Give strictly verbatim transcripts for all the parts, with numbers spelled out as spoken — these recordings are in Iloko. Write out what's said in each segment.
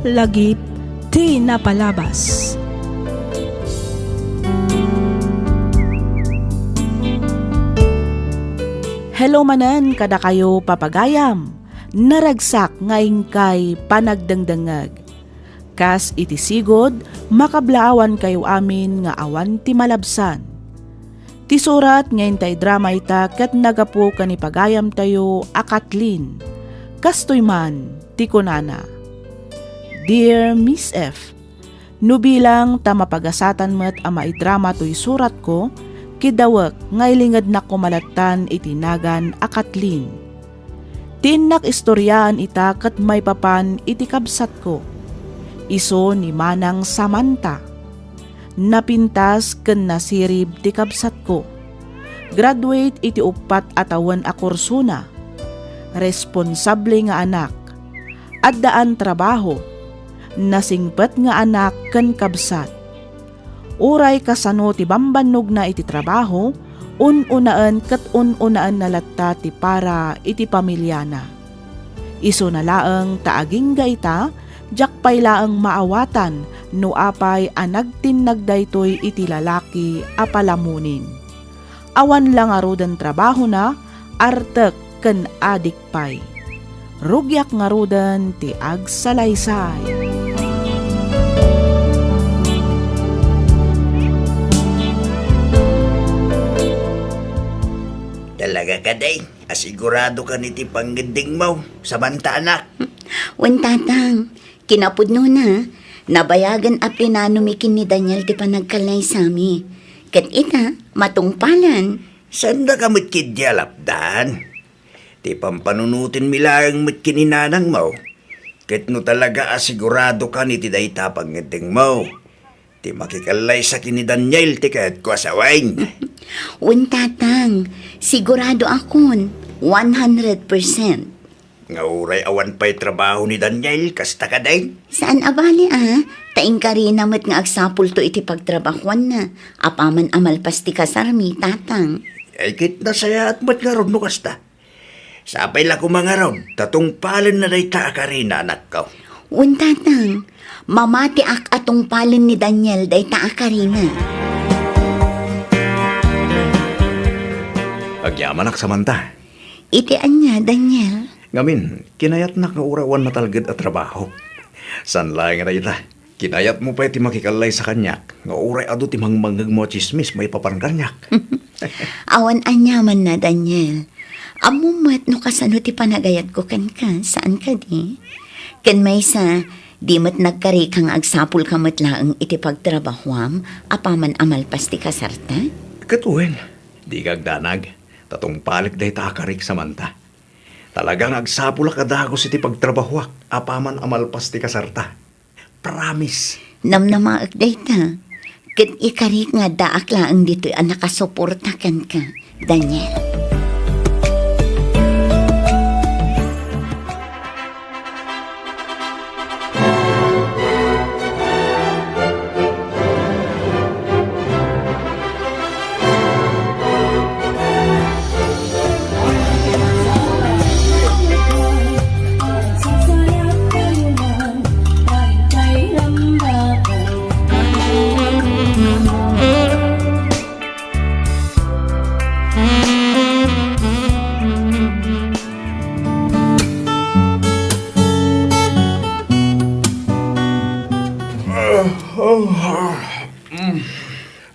Lagip ti napalabas. Hello manen kadakayo, papagayam. Naragsak nga inkay panagdengdengngeg. Kas iti sigud, makablaawankayo amin nga awan ti malabsan. Ti surat nga intay drama ita ket nagapu ken ni pagayamtayo a Kathleen. Kastoy man ti kunana, "Dear Miss F, no bilang ta mapagasatan met a maidrama toy suratko, kidawek nga ilingednak koma lattan iti nagan a Kathleen. Ti innak istoriaan ita ket maipapan iti kabsatko. Isu ni Manang Samantha. Napintas ken nasirib ti kabsatko. Graduate iti uppat a tawen a kursona. Responsable nga anak. Addaan trabaho. Nasingpet nga anak ken kabsat. Uray kasano ti bambannogna iti trabaho, un-unaen ket un-unaenna latta ti para iti pamiliana. Isuna laeng ta agingga ita, diak pay laeng maawatan no apay a nagtinnag daytoy iti lalaki a palamunin. Awan la ngaruden trabahona, artek ken adik pay. Rugiak ngaruden ti agsalaysay." Talaga kadi, asigurado kan iti pangngeddengmo, Samantha, anak? Wen, Tatang. Kinapudnona, nabayagen a plinanomi ken ni Daniel ti panagkallaysami. Ket ita, matungpalen. Saandaka met ketdi a lapdan? Ti pampanunotenmi laeng met ken ni nanangmo. Ket no talaga a siguradokan iti dayta a pangngeddengmo, ti makikallaysa ken ni Daniel ti kayatko a sawen. Wen, Tatang, siguradoakon, one hundred percent. Nga uray awan pay trabaho ni Daniel, kasta kadi? Saan a bali a, ta inkarina met nga agsapulto iti pagtrabahuanna, apaman a malpas ti kasarmi, Tatang. Ay, ket nasayaat met ngarud no kasta. Sapay la koma ngarud, ta tungpalenna dayta a karina, anakko. Wen, Tatang, mamatiak a tungpalen ni Daniel dayta a karina. Agyamanak, Samantha. Iti ania, Daniel? Ngamin, kinayatnak nga uray awan natalged a trabaho. Saan laeng a dayta, kinayatmo pay ti makikallaysa kaniak nga uray adu ti mangmangngegmo a tsismis maipapan kaniak. Awan aniamanna, Daniel. Ammom met no kasano ti panagayatko kenka, saan kadi? Ken maysa, di met nagkarika nga agsapulka met laeng iti pagtrabahuam apaman a malpas ti kasarta? Ket wen, dika agdanag, ta tungpalek dayta a karik, Samantha. Talaga nga agsapulak a dagus iti pagtrabahuak apaman a malpas ti kasarta. Promise. Namnamaek dayta. Ket ikarik nga addaak laeng ditoy a nakasuporta kenka, Daniel.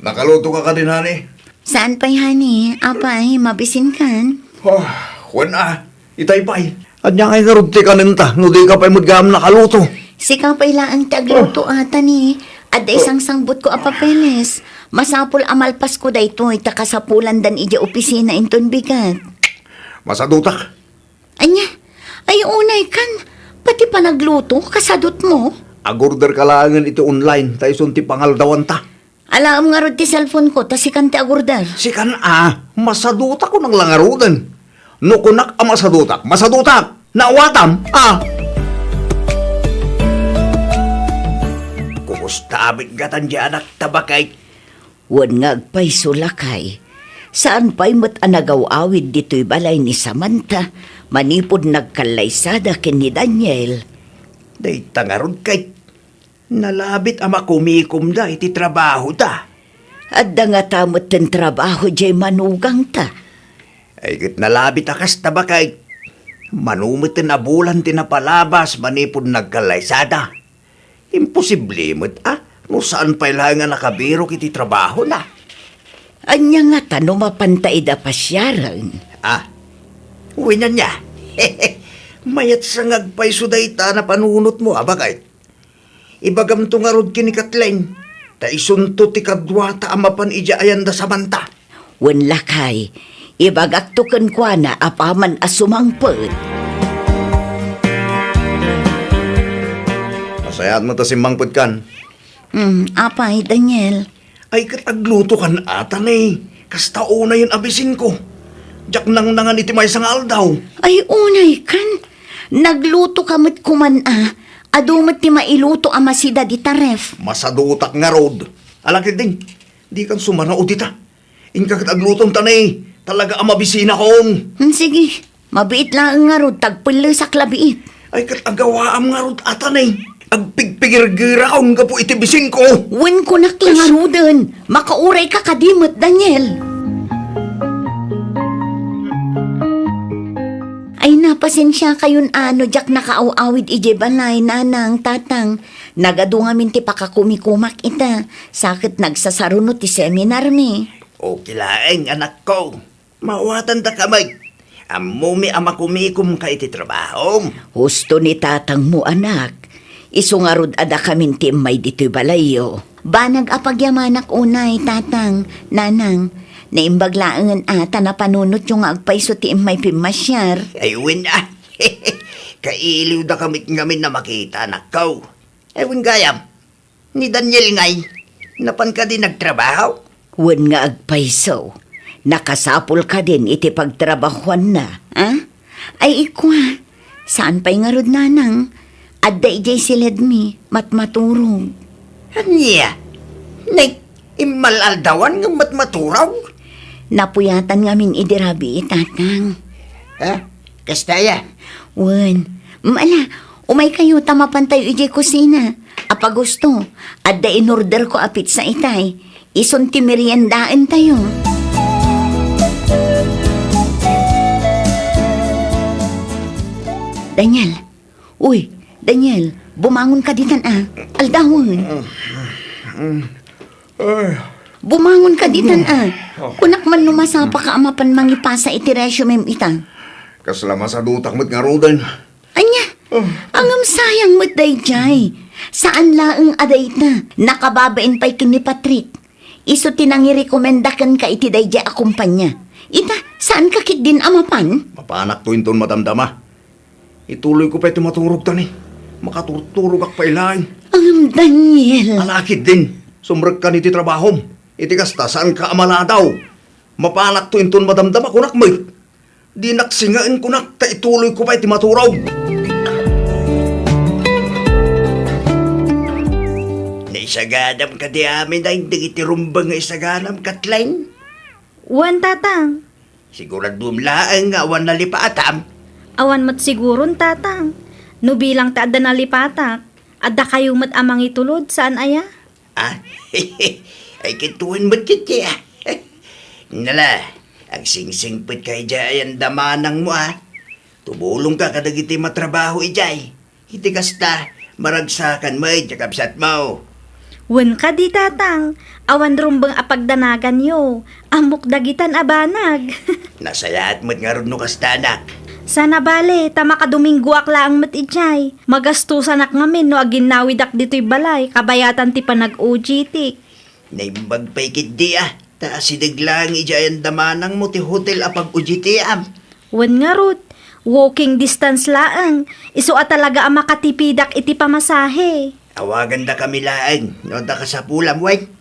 Nakaluto ka kadin, honey? Saan pay, honey? Apay, mabisinkan? Ah, wen a. Itay pay. Ania ngay ngarud ti kanenta no dika pay met gayam nakaluto? Sika pay laeng ti agluto, ata ni. Adda isangsangbutko a papeles. Masapul a malpasko daytoy ta kasapulandan idiay opisina inton bigat. Masadutak. Ania? Ay, unay kan. Pati panagluto, kasadutmo? Agorder ka laengen iti online, ta isun ti pangaldawanta. Alaem ngarud ti cellphone ko, ta sikan ti agorder. Sikan a, masadutak kunak la ngaruden. No kunak a masadutak, masadutak! Naawatam, a! Kumusta a met ngatan diay anakta, baket? Wen nga agpayso, lakay. Saan pay met a nagaw-awid ditoy balay ni Samantha manipud nagkallaysada ken ni Daniel. Dayta ngarud ket nalabit a makumikomda iti trabahoda. Adda ngata metten trabaho diay manugangta. Ay, ket nalabit a kasta, baket. Mano metten a bulan ti napalabas manipud nagkallaysada. Imposible met a no saan pay laeng a nakabirok iti trabahona. Ania ngata no mapanta ida pasiaren? Ah, wen ania? Mayat sa nga agpayso dayta a napanunotmo, a, baket. Ibagamto ngarud ken ni Kathleen, ta isunto ti kaduata a mapan idiay ayanda sabanta. Wen lakay, ibagakto kenkuana apaman a sumangpet. Nasayaat met a simmangpetkan. Hmm, apay, Daniel? Ay, ket aglutokan ata ni kasta unayen a bisinko. Diak nangnangan iti maysa nga aldaw. Ay, unaykan. Naglutoka met koman a. Adu met ti mailuto a masida dita ref. Masadutak ngarud. Ala ketdin, dikan sumanaw dita. Inka ket aglutom ta ni, talaga a mabisinakon. Hmm, sige. Mabiit laeng ngarud, tagpellesak la biit. Ay, ket agawaam ngarud ata ni. Agpigpigirgirakon gapu iti bisinko. Wen, kunak la ngaruden. Makaurayka kadi met, Daniel. Ay, napasensiakayon a no diak nakaaw-awid idiay balay, nanang, tatang. Nagadu ngamin ti pakakumikomak ita. Sa ket nagsasaruno ti seminarmi. Okay laeng, anakko. Maawatandaka met. Ammomi a makumikomka iti trabahom. Husto ni tatangmo, anak. Isu ngarud a dakamin ti immay ditoy balayyo. Banag a pagyamanak unay, tatang, nanang. Naimbag laengen a ta napanunotyo nga agpayso ti immay pimmasiar. Ay, wen a. Kailiwdaka met ngamin a makita, anakko. Ay, wen gayam. Ni Daniel ngay, napan kadi nagtrabaho? Wen nga agpayso, nakasapul kadin iti pagtrabahoanna, a? Ay, ikua, saan pay ngarud, nanang? Adda idiay siledmi, matmaturog. Ania? Nay, immal-aldawan nga matmaturog? Napuyatan ngamin idi rabii, tatang. Ha? Kasta aya? Wen. Ala, umaykayo ta mapantayo idiay kusina. Apay gusto, adda inorderko a pizza itay. Isun ti meriendaentayo. Daniel. Uy, Daniel, bumangon ka ditan a. Aldawen. Ay. Bumangon ka ditan a. Oh. Kunak man no masapaka a mapan mangipasa iti resumem ita. Kasla masadutak met ngaruden. Ania? Oh. Ngem sayang met daydiay. Saan laeng a dayta. Nakababain pay ken ni Patrick. Isu ti nangirekomenda kenka iti daydiay a kompania. Ita, saanka ketdin a mapan? Mapanakto inton madamdama. Ituloyko pay ti maturog ta ni. Makaturturogak pay laeng. Ngem, Daniel. Ala ketdin, sumrekkan iti trabahom. Iti kasta, saanka a maladaw. Mapanakto inton madamdama, kunak met. Dinak singaen, kunak, ta ituloyko pay ti maturog. Naisaganam kadi amin dagiti rumbeng nga isaganam, Kathleen? Wen, tatang. Siguraduem laeng nga awan nalipatam? Awan met siguron, tatang. No bilang ti adda nalipatak, addakayo met a mangitulod, saan aya? Ah? Ay, kitaem met ketdi, a. Nala, agsingsingpetka idiay ayanda manangmo, a. Tumulongka kadagiti matrabaho idiay. Iti kasta, maragsakan met ti kabsatmo. Wen kadi, tatang, awan rumbeng a pagdanaganyo. Ammok dagitan a banag. Nasayaat met ngarud no kasta, anak. Sana bale, ta makadominggoak laeng met idiay. Magastosanak ngamin no aginnawidak ditoy balay, kabayatan ti panag-O J tik. Naimbag pay ketdi, a, ta asideg laeng idiay ayanda manangmo ti hotel a pag-O J T-am. Wen ngarud, walking distance laeng, isu a talaga a makatipidak iti pamasahe. Awagandakami laeng, no adda kasapulam, wen?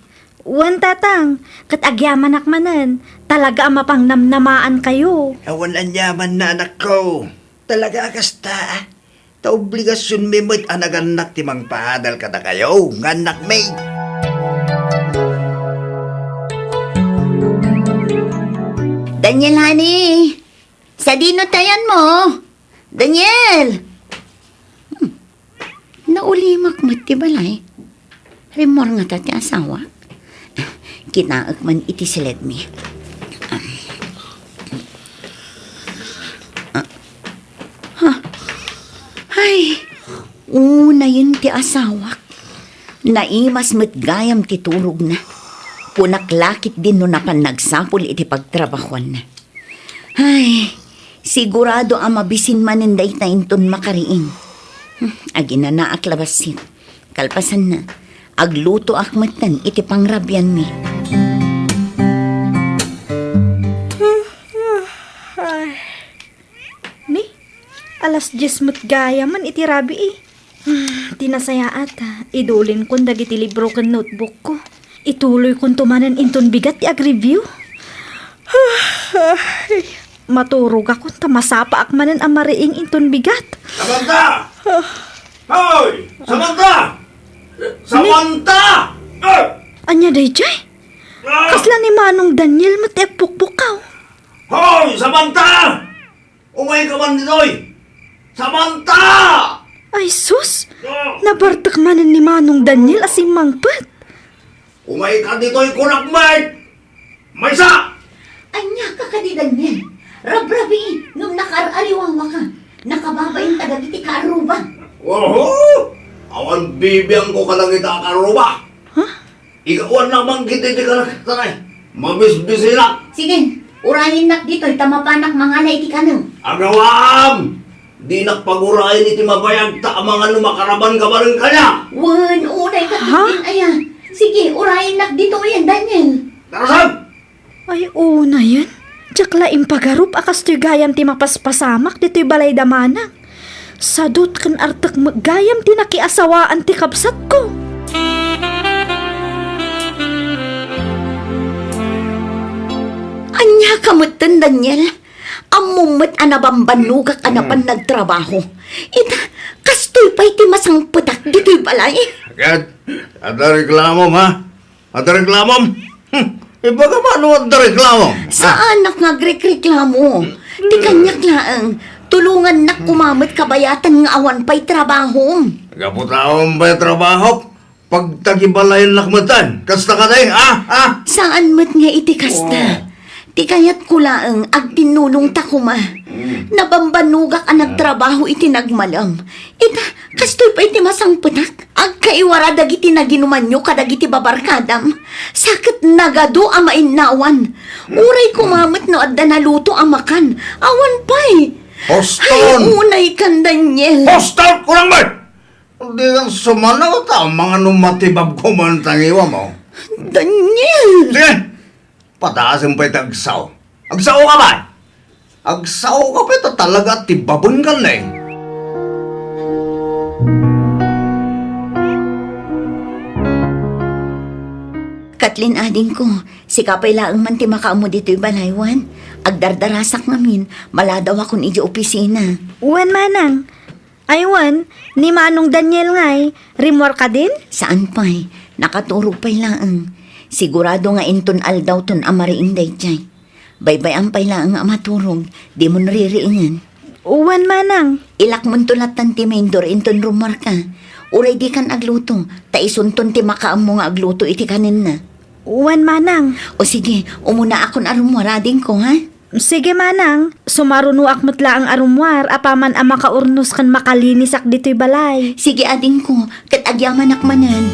Wen, tatang, ket agyamanak manen, talaga a mapangnamnamaankayo. Awan aniamanna, anakko. Talaga a kasta, a. Ta obligasionmi met a nagannak ti mangpaadal kadakayo nga annakmi. Daniel, honey, sadino ti ayanmo? Daniel! Hmm. Naulimek met ti balay. Rimmuar ngata ti asawak. Kitaek man iti siledmi. Ah. Ha? Ay, unayen ti asawak. Naimas met gayam ti turogna. Kunak la ketdin no napan nagsapul iti pagtrabahuanna. Ay, sigurado a mabisin manen dayta inton makariing. Hmm, aginanaak la bassit. Kalpasanna, aglutoak metten iti pangrabianmi. Ni, alas dies met gayam iti rabii. Hmm, ti nasayaat, idulinkon dagiti libro ken notebookko. Ituloykonto manen inton bigat ti agreview. Ay, maturogakon ta masapaak manen a mariing inton bigat. Samantha! Ah. Hoy! Samantha! Samantha! Ah! Ania daydiay? Ah! Kasla ni Manong Daniel met ti agpukpukaw. Hoy, Samantha! Umayka man ditoy! Samantha! Ay sus! Ah! Nabartek manen ni Manong Daniel a simmangpet. Umayka ditoy, kunak met! Maysa! Ania ka kadi, Daniel? Rabrabii ngem nakaar-ariwawaka. Nakababain ta dagiti kaarruba. Oho! Awan bibiangko kadagiti kaarruba. Huh? Ikaw, awan na manggit iti kanak, tanay. Mabisbisinak. Sige, urayennak ditoy ta mapanak mangala iti kanem. Agawam! Dinak pagurayen iti mabayag ta amangan no makaraban ka manen kaniak. Wen, unay ka Ha? Din aya. Sige, urayennak ditoyen, Daniel. Tarasag! Ay, unayen. Diak la impagarup a kastoy gayam ti mapaspasamak ditoy balay da Manang. Sadut ken artek met gayam ti nakiasawaan ti kabsatko. Ania ka metten, Daniel? Ammom met a nabambannogak a napan nagtrabaho. Ita, kastoy pay ti masangpetak ditoy balay. Ket, adda reklamom, ha? Adda reklamom? Hmm, ibaga man no adda reklamom, ha? Saanak nga agrekreklamo. Ti kaniak laeng, tulongannak koma met kabayatan nga awan pay trabahom. Gapu ta awan pay trabahok, pagtagibalayennak metten. Kasta kadi, ha? Ha? Saan met nga iti kasta. Oh. Ti kayatko laeng, agtinnulongta koma. Mm. Nabambannogak a nagtrabaho iti nagmalem. Ita, kastoy pay ti masangpetak. Agkaiwara dagiti naginumanyo kadagiti babarkadam. Sa ket nagadu a mainnawan. Uray koma met no adda naluto a makan. Awan pay. Huston! Ay, unay kan, Daniel. Huston! Kurang met! Dikan sumanaw ta, mangano matibab ko man tangiwa mo. Daniel! Sige! Pataasem pay ti agsao. Agsao ka man! Agsao ka pay ta talaga ti babon kan ne. Kathleen, adingko, sika pay laeng man ti makaammo ditoy balay wen. Agdardarasak ngamin, maladawakon idiay opisina. Wen, manang. Ay wen, ni Manong Daniel ngay, rimmuar kadin? Saan pay, nakaturog pay laeng. Sigurado nga inton aldawton a mariing daydiay. Baybay-am pay laeng a maturog, dimon ririingen. Wen, manang. Ilakmonto lattan ti main door inton rummuarka. Uray dikan agluto, ta isunton ti makaammo nga agluto iti kanenna. Wen, manang. O sige, umunaakon a rummuar, adingko, ha? Sige, manang. Sumarunoak met laeng a rummuar apaman a makaurnos ken makalinisak ditoy balay. Sige, adingko, ket agyamanak manen.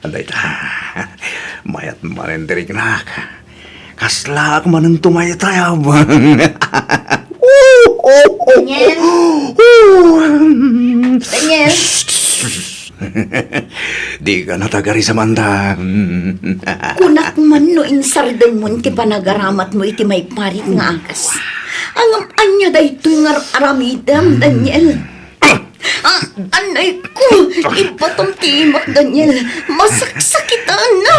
Dayta, mayat manen ti riknak. Kaslaak manen tumaytayab. Daniel? Daniel? Dika natagari, Samantha. Kunak man no insardengmon ti panagaramatmo iti maiparit nga agas. Ngem ania daytoy nga ar-aramidem, Daniel? Ah, anay ko! Ipatam ti imak, Daniel. Masaksakitan na!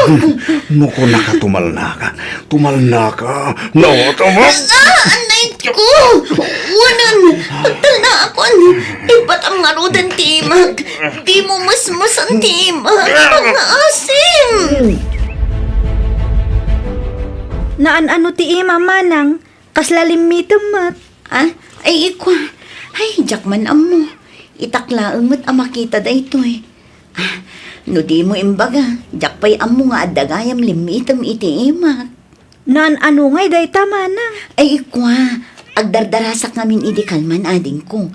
No kunaka, tumalnaka. Tumalnaka. No, tumal- Ah, anay ko! Wanan! Pagtalnaakon! Ipatam ngaruden ti imak. Dimo mesmesen ti imak. Pangngaasim. Naan-ano ti imam, manang? Kasla limmitem met. Ah, ay, ikua. Ay, diak man ammo. Itak laeng met a makita daytoy. Ah, no dimo imbaga, diak pay ammo nga adda gayam limmitem iti imak. Naan-ano ngay dayta, manang? Ay, ikua, agdardarasak ngamin idi kalman, adingko.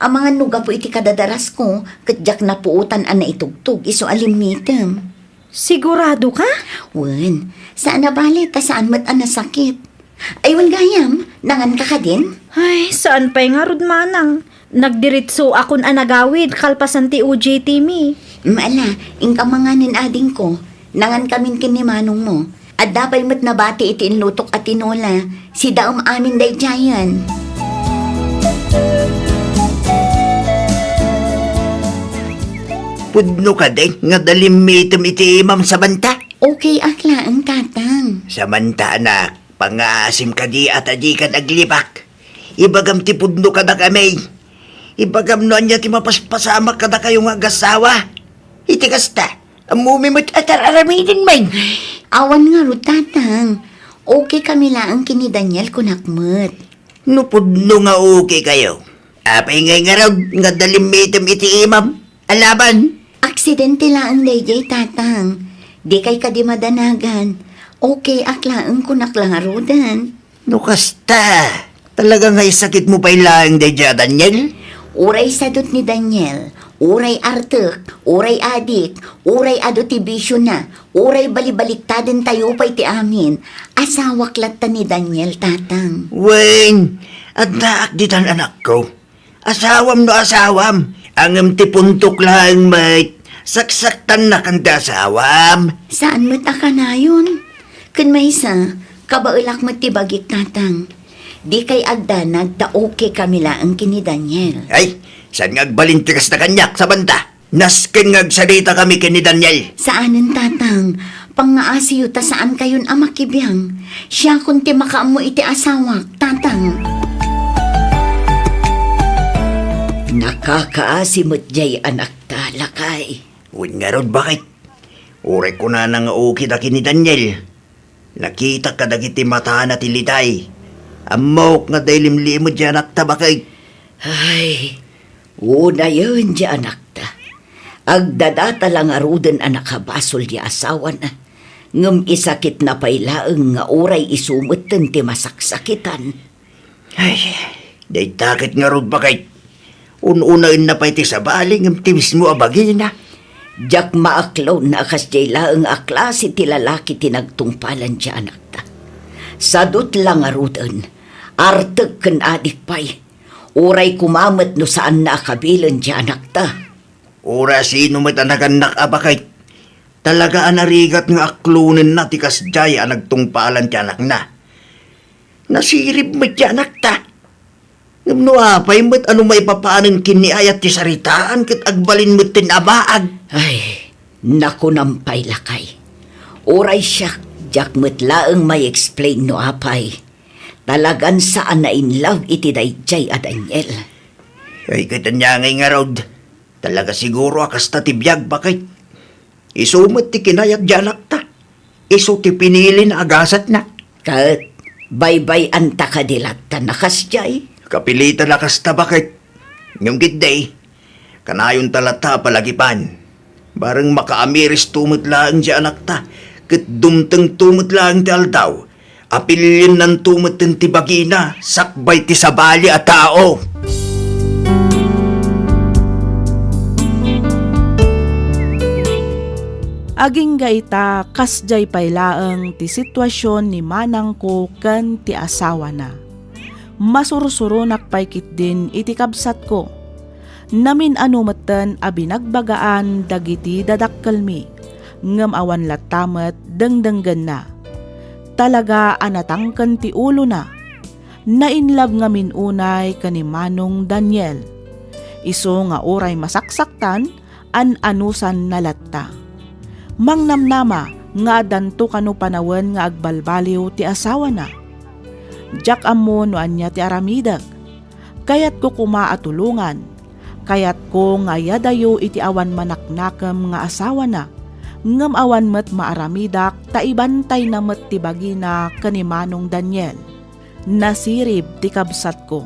Amangan no gapu iti kadadarasko, ket diak napuotan a naitugtog isu a limmitem. Sigurado ka? Wen, saan a bale, ta saan met a nasakit. Ay, wen gayam, nanganka kadin? Ay, saan pay ngarud, manang. Nagdiritsoakon a nagawid kalpasan ti O J T mi. Maala, inka manganen, adingko. Nangankamin ken ni manongmo. Adda pay met nabati iti inlutok a tinola. Sidaem amin daydiayen. Pudno kadi nga adda limmitem iti imam, Samantha? Okay ak laeng, tatang. Samantha, anak, pangngaasim kadi a ta dikan aglibak. Ibagam ti pudno kadakami. Ibagam no ania ti mapaspasamak kadakayo nga agassawa. Iti kasta, ammomi met a ar-aramiden, man. Awan ngarud, tatang. Okay kami laeng ken ni Daniel, kunak met. No pudno nga okay kayo, apay ngay ngarud nga adda limmitem iti imam? Alaban? Aksidente laeng daydiay, tatang. Dikay kadi madanagan. Okay ak laeng, kunak la ngaruden. No kasta, talaga nga isakitmo pay laeng daydiay a Daniel? Uray sadut ni Daniel, uray artek, uray adik, uray adu ti bisiona, uray balibaliktadentayo pay ti amin, asawak latta ni Daniel, tatang. Wen, addaak ditan, anakko. Asawam no asawam, ngem ti puntok laeng met, saksaktannakan ti asawam. Saan met a kanayon? Ken maysa, kabaelak met ti bagik, tatang. Dikay agdanag ta okay kami laeng ken ni Daniel. Ay, saan nga agbalin ti kasta kaniak, Samantha? Nasken nga agsaritakami ken ni Daniel. Saanen, tatang. Pangngaasim ta saankayon a makibiang. Siakon ti makaammo iti asawak, tatang. Nakakaasi met diay anakta, lakay. Wen ngarud, baket. Uray kunana nga okay da ken ni Daniel. Nakitak kadagiti matana ti litay. Ammok nga adda ilimlimed diay anakta, baket. Ay, unayen diay anakta. Agdadata la ngaruden a nakabasol diay asawana. Ngem isakitna pay laeng nga uray isu metten ti masaksakitan. Ay, dayta ket ngarud, baket. Un-unaenna pay ti sabali ngem ti mismo a bagina. Diak maaklon a kasdiay laeng a klase ti lalaki ti nagtungpalan diay anakta. Sadut la ngaruden, artek ken adik pay. Uray koma met no saanna a kabilen diay anakta. Uray sino met a nagannak a baket, talaga a narigat nga aklonenna ti kasdiay a nagtungpalan ti anakna. Nasirib met ti anakta. Ngem no apay met a no maipapanen ken ni ayat ti saritaan ket agbalin metten a baag. Ay, nakunam pay, lakay. Uray siak, diak met laeng ma-explain no apay. Talagan saan a in love iti daydiay a Daniel. Ay, ket ania ngay ngarud? Talaga siguro a kasta ti biag, baket. Isu met ti kinayat diay anakta. Isu ti pinilina a gasatna. Ket baybay-anta kadi latta a kasdiay? Kapilitan a kasta, baket. Ngem ketdi, kanayonta latta a palagipan. Bareng makaamiristo met laeng diay anakta, ket dumtengto met laeng ti aldaw. Apiliennanto metten ti bagina sakbay ti sabali a tao. Agingga ita, kasdiay pay laeng ti situasion ni manangko ken ti asawana. Masursuronak pay ketdin iti kabsatko. Namin-ano metten a binagbagaan dagiti dadakkelmi, ngem awan latta met dengdenggenna. Talaga a natangken ti ulona. Na-in love ngamin unay ken ni Manong Daniel. Isu nga uray masaksaktan, an-anusanna latta. Mangnamnama nga addanto kano panawen nga agbalbaliw ti asawana. Diak ammo no ania ti aramidek. Kayatko koma a tulongan. Kayatko nga ayadayo iti awan manaknakem nga asawana, ngem awan met maaramidak ta ibantayna met ti bagina ken ni Manong Daniel. Nasirib ti kabsatko,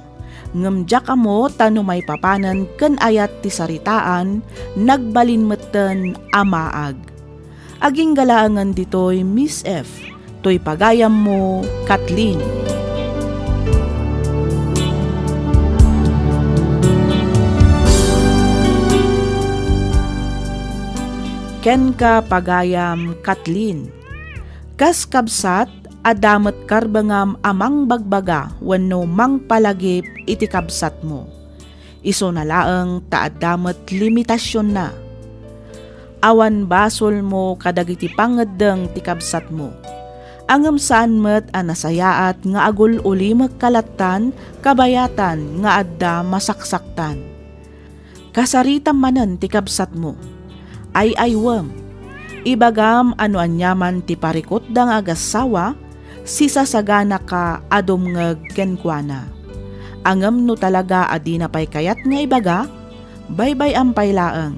ngem diak ammo ta no maipapanen ken ayat ti saritaan, nagbalin metten a maag. Agingga laengen ditoy, Miss F, toy pagayammo, Kathleen. Kenka, pagayam, Kathleen. Kas kabsat, adda met karbengam a mangbagbaga wenno mangpalagip iti kabsatmo. Isuna laeng ta adda met limitasionna. Awan basolmo kadagiti pangngeddeng ti kabsatmo. Ngem saan met a nasayaat nga agul-ulimek ka lattan kabayatan nga adda masaksaktan. Kasaritam manen ti kabsatmo. Ay-aywem. Ibagam a no aniaman ti parikutda nga agassawa, sisasaganaka a dumngeg kenkuana. Ngem no talaga a dina pay kayat nga ibaga, baybay-am pay laeng.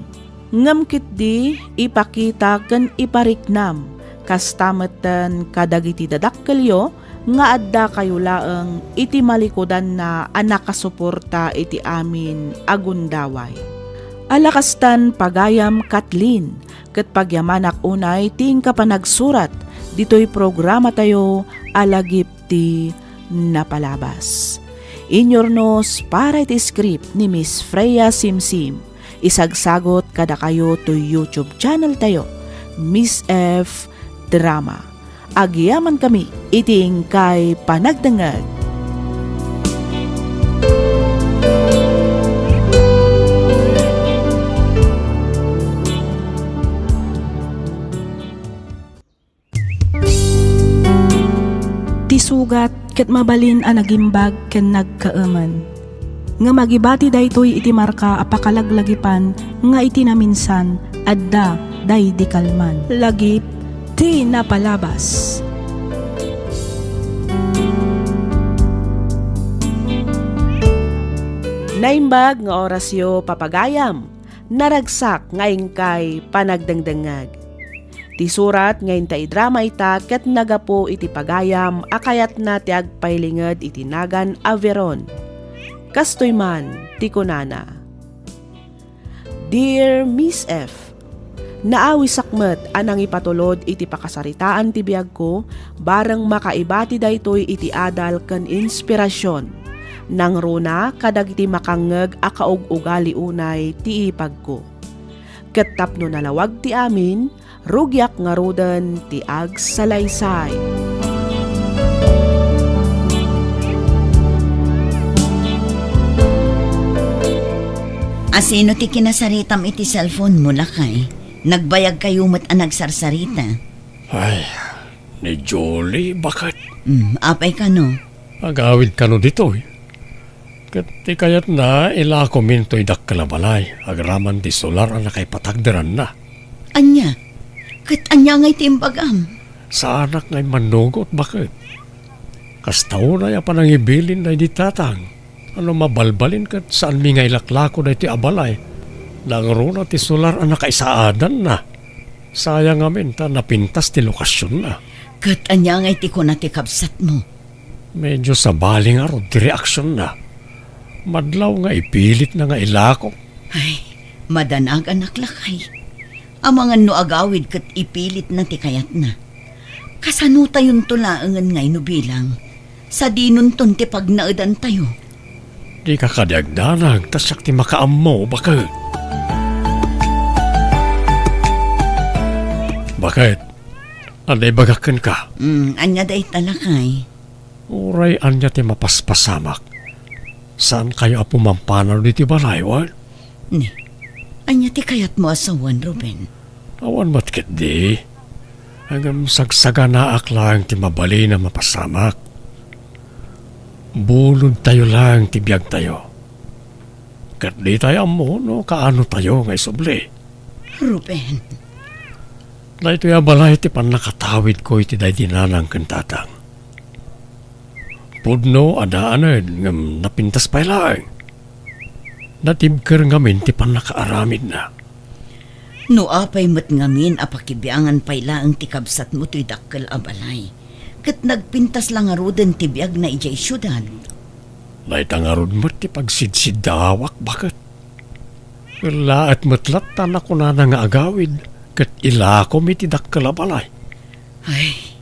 Ngem ketdi, ipakita ken ipariknam, kasta metten kadagiti dadakkelyo nga addakayo laeng iti malikudanna a nakasuporta iti amin a gundaway. Ala kastan, pagayam, Kathleen, ket pagyamanak unay ti inka panagsurat ditoy programatayo a Lagip ti Napalabas. Inyurnos para iti script ni Miss Freya Simsim. Isagsagot kadakayo toy YouTube channel tayo, Miss F Drama. Agyamankami iti inkay panagdengngeg. Ti sugat ket mabalin a nagimbag ken nagkaemen. Ngem agibati daytoy iti marka a pakalaglagipan nga iti naminsan, adda daydi kalman. Lagip ti Napalabas. Naimbag nga orasyo, papagayam. Naragsak nga inkay panagdengdengngeg. Ti surat nga inta idrama ita ket nagapu iti pagayam a kayatna ti agpailinged iti nagan a Veron. Kastoy man ti kunana, Dear Miss F, naawisak met a nangipatulod iti pakasaritaan ti biagko, bareng makaibati daytoy iti adal ken inspirasyon. Nangruna kadagiti makangngeg a kaug-ugali unay ti ipagko. Ket tapno nalawag ti amin, rugiak ngaruden ti agsalaysay. Asino ti kinasaritam iti cellphone mo, lakay? Nagbayag kayo met a nagsarsarita. Ay, ni Julie, baket? Hmm, apay kano? Agawid kano ditoy? Ket ti kayatna, ilakomin toy dakkel a balay, agraman ti solar a nakaipatagderanna. Ania? Ket ania ngay ti imbagam? Saanak ngay mannugot, baket. Kasta unay a panangibilin daydi tatang. Ano mabalbalin ket saanmi nga ilaklako daytoy a balay. Nangruna ti solar a nakaisaadanna. Sayang ngamin ta napintas ti lokasionna. Ket ania ngay ti kuna ti kabsatmo? Medyo sabali ngarud ti reaksionna. Madlaw nga ipilitna nga ilako. Ay, madanag, anak, lakay. Amangan no agawid ket ipilitna ti kayatna. Kasanotayonto laengen ngay no bilang, sadinonton ti pagnaedantayo. Dika kadi agdanag, ta siak ti makaammo, baket. Baket, adda ibagak kenka. Mm, ania dayta, lakay? Uray ania ti mapaspasamak, saankayo a pumampanaw ditoy balay, wen? Ni, ania ti kayatmo a sawen, Ruben? Awan met ketdi. Ngem sagsaganaak laeng ti mabalin a mapasamak. Bulodtayo laeng ti biagtayo. Ket ditayo ammo no kaanotayo nga isubli. Ruben. Daytoy a balay ti pannakatawidko iti daydi nanang ken tatang. Pudno a daanen ngem napintas pay laeng. Natibker ngamin ti pannakaaramidna. No apay met ngamin a pakibiangan pay laeng ti kabsatmo toy dakkel a balay, ket nagpintas la ngaruden ti biagna idiay siudad. Dayta ngarud met ti pagsidsiddaawak, baket. Kellaet met latta nakunana nga agawid ket ilakom iti dakkel a balay. Ay,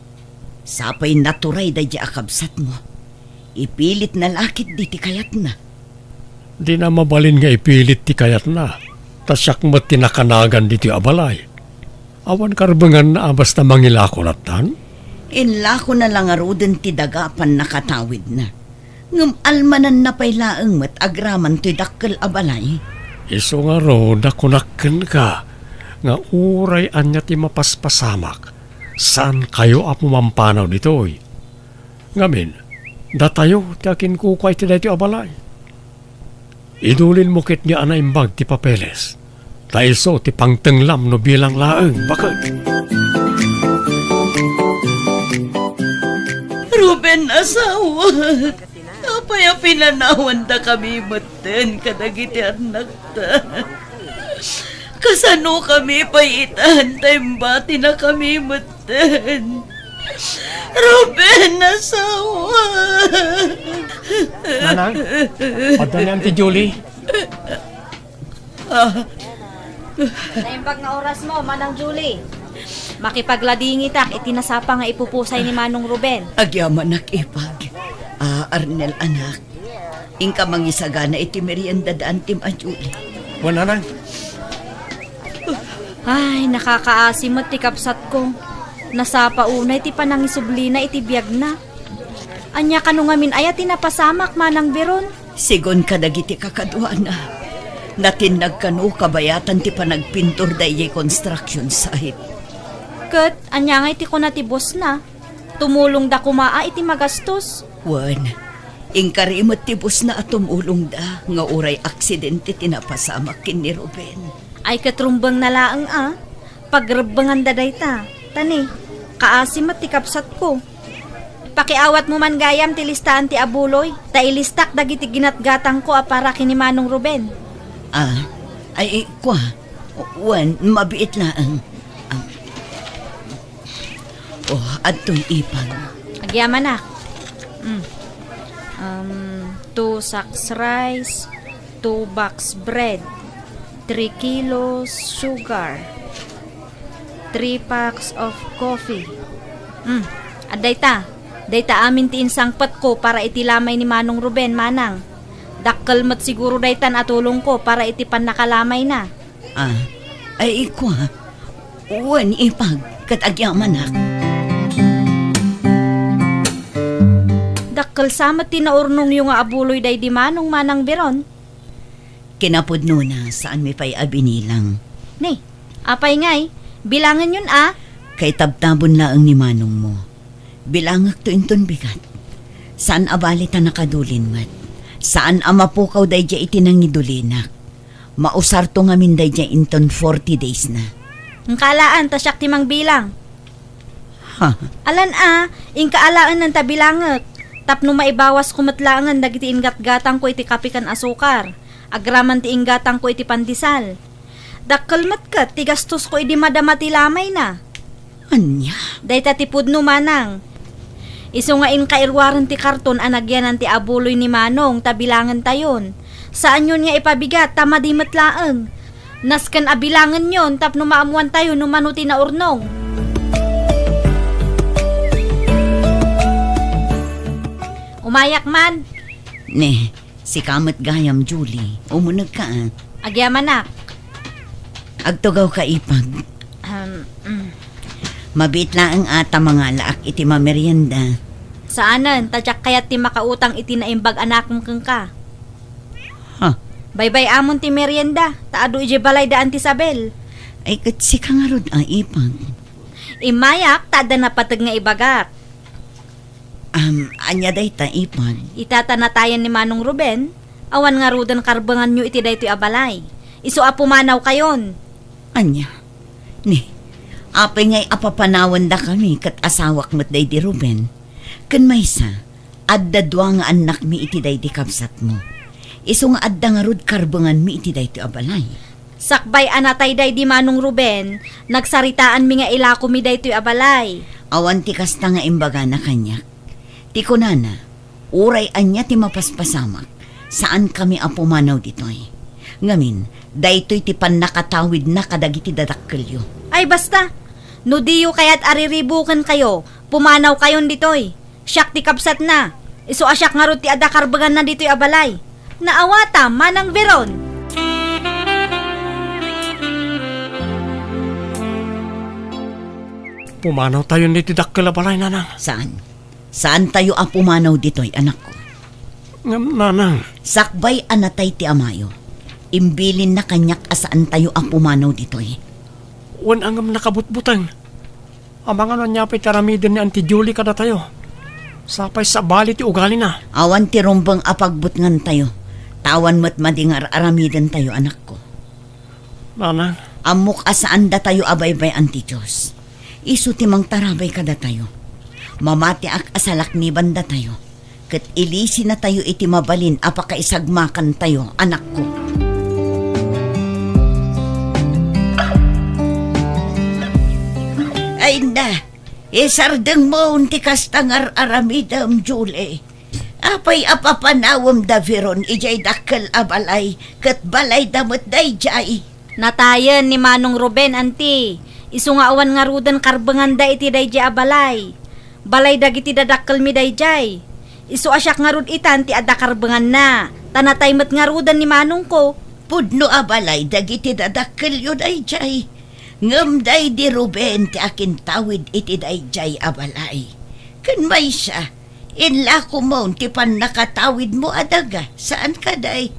sapay naturay daydiay a kabsatmo. Ipilitna la ketdi ti kayatna. Dina mabalin nga ipilit ti kayatna, ta siak met ti nakanagan ditoy a balay. Awan karbenganna a basta mangilako lattan? Inlakona la ngaruden ti daga a pannakatawidna. Ngem almananna pay laeng met agraman toy dakkel a balay. Isu ngarud a kunak kenka nga uray ania ti mapaspasamak, saankayo a pumampanaw ditoy. Ngamin, datayo ti akinkukua iti daytoy a balay. Idulinmo ketdi a naimbag ti papeles, ta isu ti pangtenglam no bilang laeng, baket. Ruben, asawak, apay a pinanawandakami metten kadagiti annakta? Kasanokami pay itan ta imbatinakami metten? Ruben, asawa. Nanang, adda ni Auntie Julie. Ah. Naimbag nga orasmo, Manang Julie. Makipagladingitak iti nasapa nga ipupusay ni Manong Ruben. Agyamanak, Ipag. Ah, Arnel, anak. Inka mangisagana iti merienda da Auntie Julie. Wen, Nanang. Ay, nakakaasi met ti kabsatko. Nasapa unay ti panangisublina iti biagna. Ania kano ngamin aya ti napasamak, Manang Biron? Sigun kadagiti kakaduana, natinnag kano kabayatan ti panagpintor daydiay construction site. Ket ania ngay ti kuna ti bossna? Tumulongda koma a iti magastos? Wen, inkari met ti bossna a tumulongda nga uray aksidente ti napasamak ken ni Ruben. Ay, ket rumbengna laeng a. Pagrebbenganda dayta. Ta ni, kaasi met ti kabsatko. Pakiawatmo man gayam ti listaan ti abuloy, ta ilistak dagiti ginatgatangko a para ken ni Manong Ruben. Ah, ay, kua. Wen, mabiit laeng. Ah. Oh, adtoy, Ipag. Agyamanak. Mm. Um, two sacks rice, two box bread, three kilos sugar, three packs of coffee. Mm. Adda ita. Dayta amin ti insangpetko para iti lamay ni Manong Ruben, Manang. Dakkel met siguro daytan a tulongko para iti pannakalamayna. Ah, ay, kua. Wen, Ipag, ket agyamanak. Dakkel sa met ti naurnongyo nga abuloy daydi Manong, Manang Biron? Kinapudnona, saanmi pay a binilang. Ni, apay ngay? Bilangenyon a? Kaitabtabon laeng ni Manongmo. Bilangekto inton bigat. Saan a bali ta nakadulin met. Saan a mapukaw daydiay iti nangidulinak. Mausarto ngamin daydiay inton forty days na. Inka alaen ta siak ti mangbilang. Ha? Alan a, inka alaen ta bilangek. Tapno maibawasko met laengen dagiti inggatgatangko iti kape ken asukar. Agraman ti inggatangko iti pandesal. Dakkel met ket ti gastosko idi madama ti lamayna. Ania? Dayta ti pudno, Manang. Isu nga inka iruaren ti karton a nagyanan ti abuloy ni Manong ta bilangentayon. Saanyon nga ipabigat ta madi met laeng. Nasken a bilangenyon tapno maammoantayo no mano ti naurnong. Umayak man. Ne, sika met gayam, Julie. Umunegka, a. Agyamanak. Agtugawka, Ipag. Ahem, mm. Mabiit laeng a ta mangalaak iti mamerienda. Saanen, ta diak kayat ti makautang iti naimbag a nakem kenka. Ha? Baybay-amon ti merienda, ta adu idiay balay da Auntie Isabel. Ay, ket sika ngarud a, Ipag. Immayak, ta adda napateg nga ibagak. Am, ania dayta, Ipag? Ita ta natayen ni Manong Ruben, awan ngaruden karbenganyo iti daytoy a balay. Isu a pumanawkayon. Ania? Ni, apay ngay a papanawendakami ket asawak met daydi Ruben? Ken maysa, Adda dua nga annakmi iti daydi kabsatmo. Isu nga adda ngarud karbenganmi iti daytoy a balay. Sakbay a natay daydi Manong Ruben, nagsaritaanmi nga ilakomi daytoy a balay. Awan ti kasta nga imbagana kaniak. Ti kunana, uray ania ti mapaspasamak, saankami a pumanaw ditoy. Ngamin, daytoy ti pannakatawidna kadagiti dadakkelyo. Ay, basta! No diyo kayat a riribukenkayo, pumanawkayon ditoy. Siak ti kabsatna. Isu a siak ngarud ti adda karbenganna ditoy a balay. Naawatam, Manang Veron. Pumanawtayon ditoy dakkel a balay, Nanang. Saan? Saantayo a pumanaw ditoy, anakko. Ngem, Nanang. Sakbay a natay ti amayo, imbilinna kaniak a saantayo a pumanaw ditoy. Wen a ngem nakabutbuteng. Amangan no ania pay ti aramiden ni Auntie Julie kadatayo. Sapay sabali ti ugalina. Awan ti rumbeng a pagbutngantayo, ta awan met madi nga ar-aramidentayo, anakko. Nanang. Ammok a saandatayo a baybay-an ti Dios. Isu ti mangtarabay kadatayo. Mamatiak a salaknibandatayo, ket ilisinatayo iti mabalin a pakaisagmakantayo, anakko. Ay na, isardengmo ti kasta nga ar-aramidem, Julie. Apay a papanawem da Veron idiay dakkel a balay, ket balayda met daydiay? Natayen ni Manong Ruben, anti. Isu nga awan ngaruden karbenganda iti daydiay a balay. Balay dagiti dadakkelmi daydiay. Isu a siak ngarud itan ti adda karbenganna, ta natay met ngaruden ni manongko. Pudno a balay dagiti dadakkelyo daydiay. Ngem daydi Ruben ti akintawid iti daydiay a balay. Ken maysa, inlakomon ti pannakatawidmo a daga, saan kadi?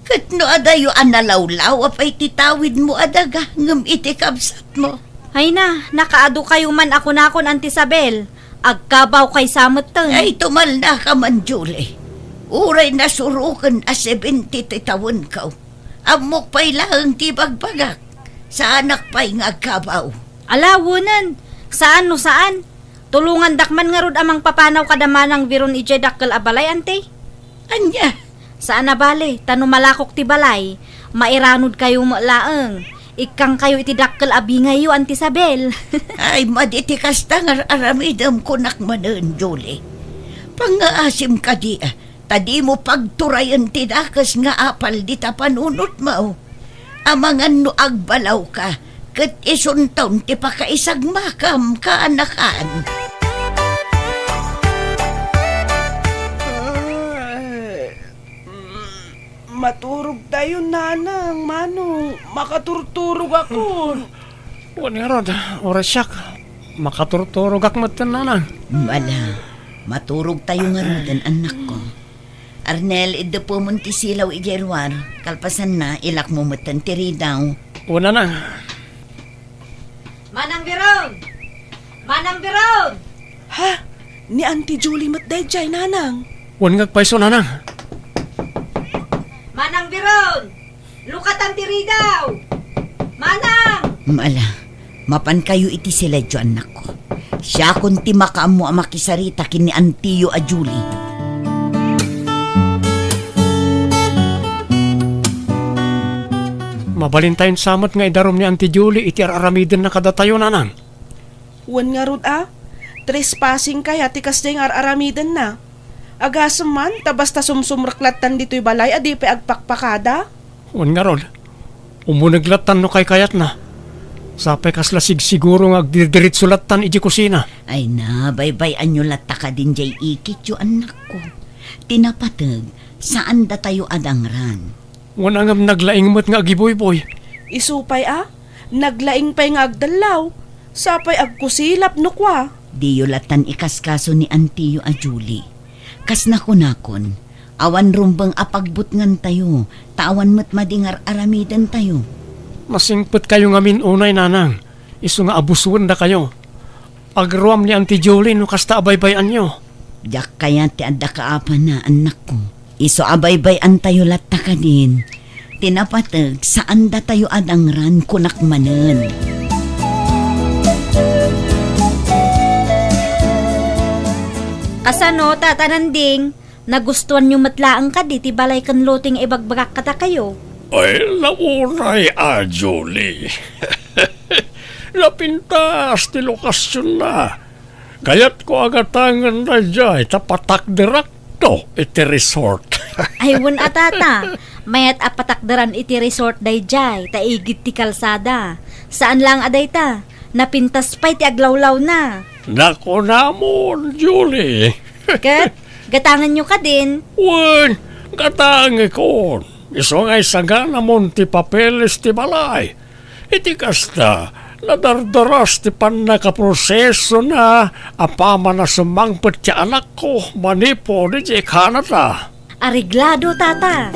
Ket no adayo a nalawlawa pay ti tawidmo a daga ngem iti kabsatmo? Ay na, nakaadu kayo man a kunakon, Auntie Isabel. Agkabawkay sa metten. Ay, tumalnaka man, Julie. Uray nasuroken a seventy ti tawenko, ammok pay laeng ti ibagbagak. Saanak pay nga agkabaw. Ala, wenen. Saan no saan. Tulongandak man ngarud a mangpapanaw kada Manang Veron idiay dakkel a balay, anti? Ania? Saan a bale, ta no malakok ti balay, mairanodkayo met laeng. Ikkangkayo iti dakkel a bingayyo, Auntie Isabel. Ay, madi ti kasta nga ar-aramidem, kunak manen, Julie. Pangngaasim kadi, a, ta dimo pagturayen ti dakes nga apal dita panunotmo. Amangan no agbalawka, ket isunton ti pakaisagmakam, kaanakan. Ay, mm, maturogtayo, Nanang, Manong, makaturturogakon. Wen ngarud, uray siak, makaturturogak metten, Nanang. Ala, maturogtayo ngaruden, annakko. Arnel, iddepemon ti silaw idiay ruar. Kalpasanna, ilakmo metten ti ridaw. Wen, Nanang. Manang Biron! Manang Biron! Ha? Ni Auntie Julie met daydiay, Nanang. Wen nga agpayso, Nanang. Manang Biron! Lukatan ti ridaw! Manang! Ala, mapankayo iti siledyo, annakko. Siakon ti makaammo a makisarita ken ni antiyo a Julie. Mabalintayon sa met nga idarum ni Auntie Julie iti ar-aramidenna kadatayo, Nanang. Wen ngarud a, trespassing kaya ti kasdiay nga ar-aramidenna? Agasem man ta basta sumsumrek lattan ditoy balay a di pay agpakpakada? Wen ngarud, umuneg lattan no kaykayatna. Sapay kasla sigsiguro nga agdirdiritso lattan idiay kusina. Ay na, baybay-anyo latta kadin diay ikityo, annakko. Ti napateg, saandatayo a dangran. Wen a ngem naglaing met nga agibuyboy. Isu pay a, naglaing pay nga agdallaw, sapay agkusilap no kua. Diyo lattan ikaskaso ni antiyo a Julie. Kas nakunakon, awan rumbeng a pagbutngantayo, ta awan met madi nga ar-aramidentayo. Masingpetkayo ngamin unay, Nanang, isu nga abusuen dakayo. Agruam ni Auntie Julie no kasta a baybay-anyo. Diak kayat ti adda kaapana, annakko. Isu a baybay-antayo latta kadin. Ti napateg, saandatayo a dangran, kunak manen. Kasano, Tata Nanding? Nagustuanyo met laeng kadi ti balay ken lote nga ibagbagak kadakayo? Ay, nauray a, Julie. Napintas ti lokasionna. Kayatko a gatangen daydiay ta patakderakto iti resort. Ay, wen a, Tata. Mayat a patakderan iti resort daydiay ta igid ti kalsada. Saan laeng a dayta, napintas pay ti aglawlawna. Nakunamon, Julie. Ket, gatangenyo kadin? Wen, gatangekon. Isu nga isaganamon ti papeles ti balay. Iti kasta, nadardaras ti pannakaprosesona apaman a sumangpet ti anakko manipud idiay Canada. Areglado, Tata.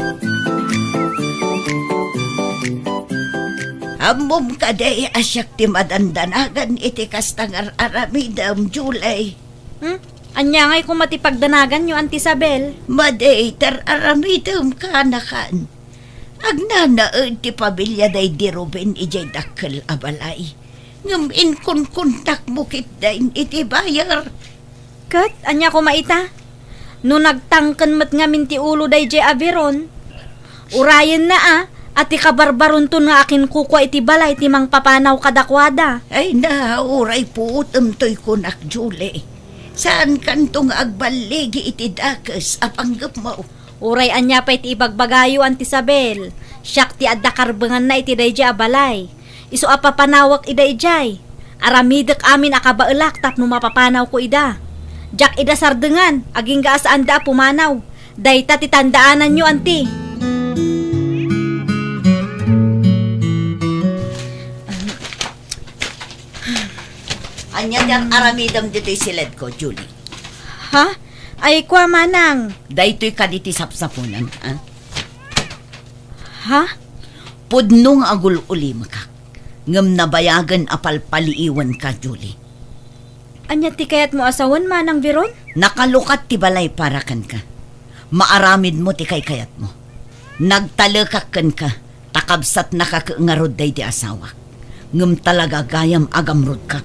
Ammom kadi a siak ti madandanagan iti kasta nga ar-aramidem, Julie? Hmm? Ania ngay koma ti pagdanaganyo, Auntie Isabel? Madi, tar-aramidem kanakan. Agnanaed ti pamiliaday di Ruben idiay dakkel a balay. Ngem inkunkuntakmo ketdin iti buyer. Ket ania koma ita? No nagtangken met ngamin ti ulo daydiay a Veron, urayenna a, a ti kabarbaronton nga akinkukua iti balay ti mangpapanaw kadakuada. Ay na, uray puot, em, toy kunak, Julie. Saankanto nga agballigi iti dakes a panggepmo. Uray ania pay ti ibagbagayo, Auntie Isabel, siak ti adda karbenganna iti daydiay a balay. Isu a papanawek ida idiay. Aramidek amin a kabaelak tapno mapapanawko ida. Diak ida sardengan, agingga a saanda a pumanaw. Dayta ti tandaananyo, Auntie. Ania ti ar-aramidem ditoy siledko, Julie? Ha? Ay, kua, manang. Daytoy kadi ti sapsaponem, a? Ha? Pudno nga agul-ulimekak, ngem nabayagen a palpaliiwenka, Julie. Ania ti kayatmo a sawen, Manang Veron? Nakalukat ti balay para kenka. Maaramidmo ti kaykayatmo. Nagtalekak kenka, ta kabsatnaka ngarud daydi asawak. Ngem talaga gayam a gamrodka.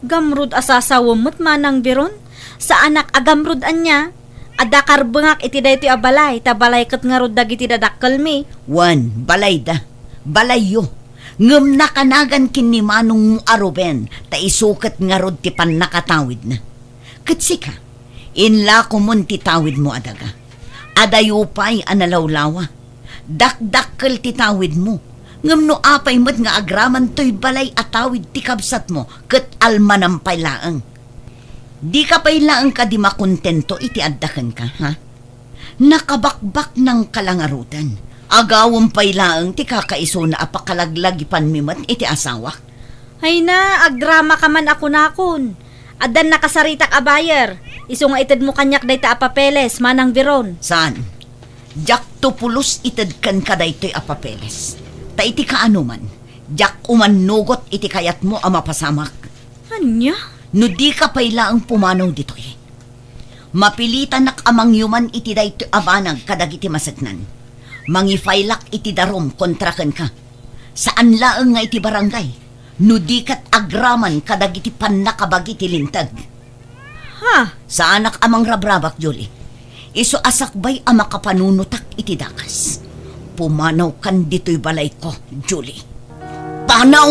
Gamrod a sasawem met, Manang Veron? Saanak a gamrod ania? Adda karbengak iti daytoy a balay, ta balay ket ngarud dagiti dadakkelmi. Wen, balayda. Balayyo. Ngem nakanagan ken ni manongmo a Ruben, ta isu ket ngarud ti pannakatawidna. Ket sika, inlakomon ti tawidmo a daga. Adayo pay a nalawlawa. Dakdakkel ti tawidmo. Ngem no apay met nga agraman toy balay a tawid ti kabsatmo, ket almanam pay laeng. Dika pay laeng kadi makontento iti adda kenka, ha? Nakabakbaknangka la ngaruden. Agawem pay laeng ti kakaisuna a pakalaglagipanmi met iti asawak. Ay na, agdramaka man a kunakon. Addan nakasaritak a buyer. Isu nga itedmo kaniak dayta a papeles, Manang Veron. Saan? Diakto pulos ited kenka daytoy a papeles. Ta iti kaanoman, diak umannugot iti kayatmo a mapasamak. Ania? No dika pay laeng pumanaw ditoy, mapilitanak a mangyuman iti daytoy a banag kadagiti maseknan. Mangifaylak iti darum kontra kenka. Saan laeng nga iti barangay, no di ket agraman kadagiti pannakabagi ti linteg. Ha? Saanak a mangrabrabak, Julie. Isu a sakbay a makapanunotak iti dakas. Pumanawkan ditoy balayko, Julie. Panaw!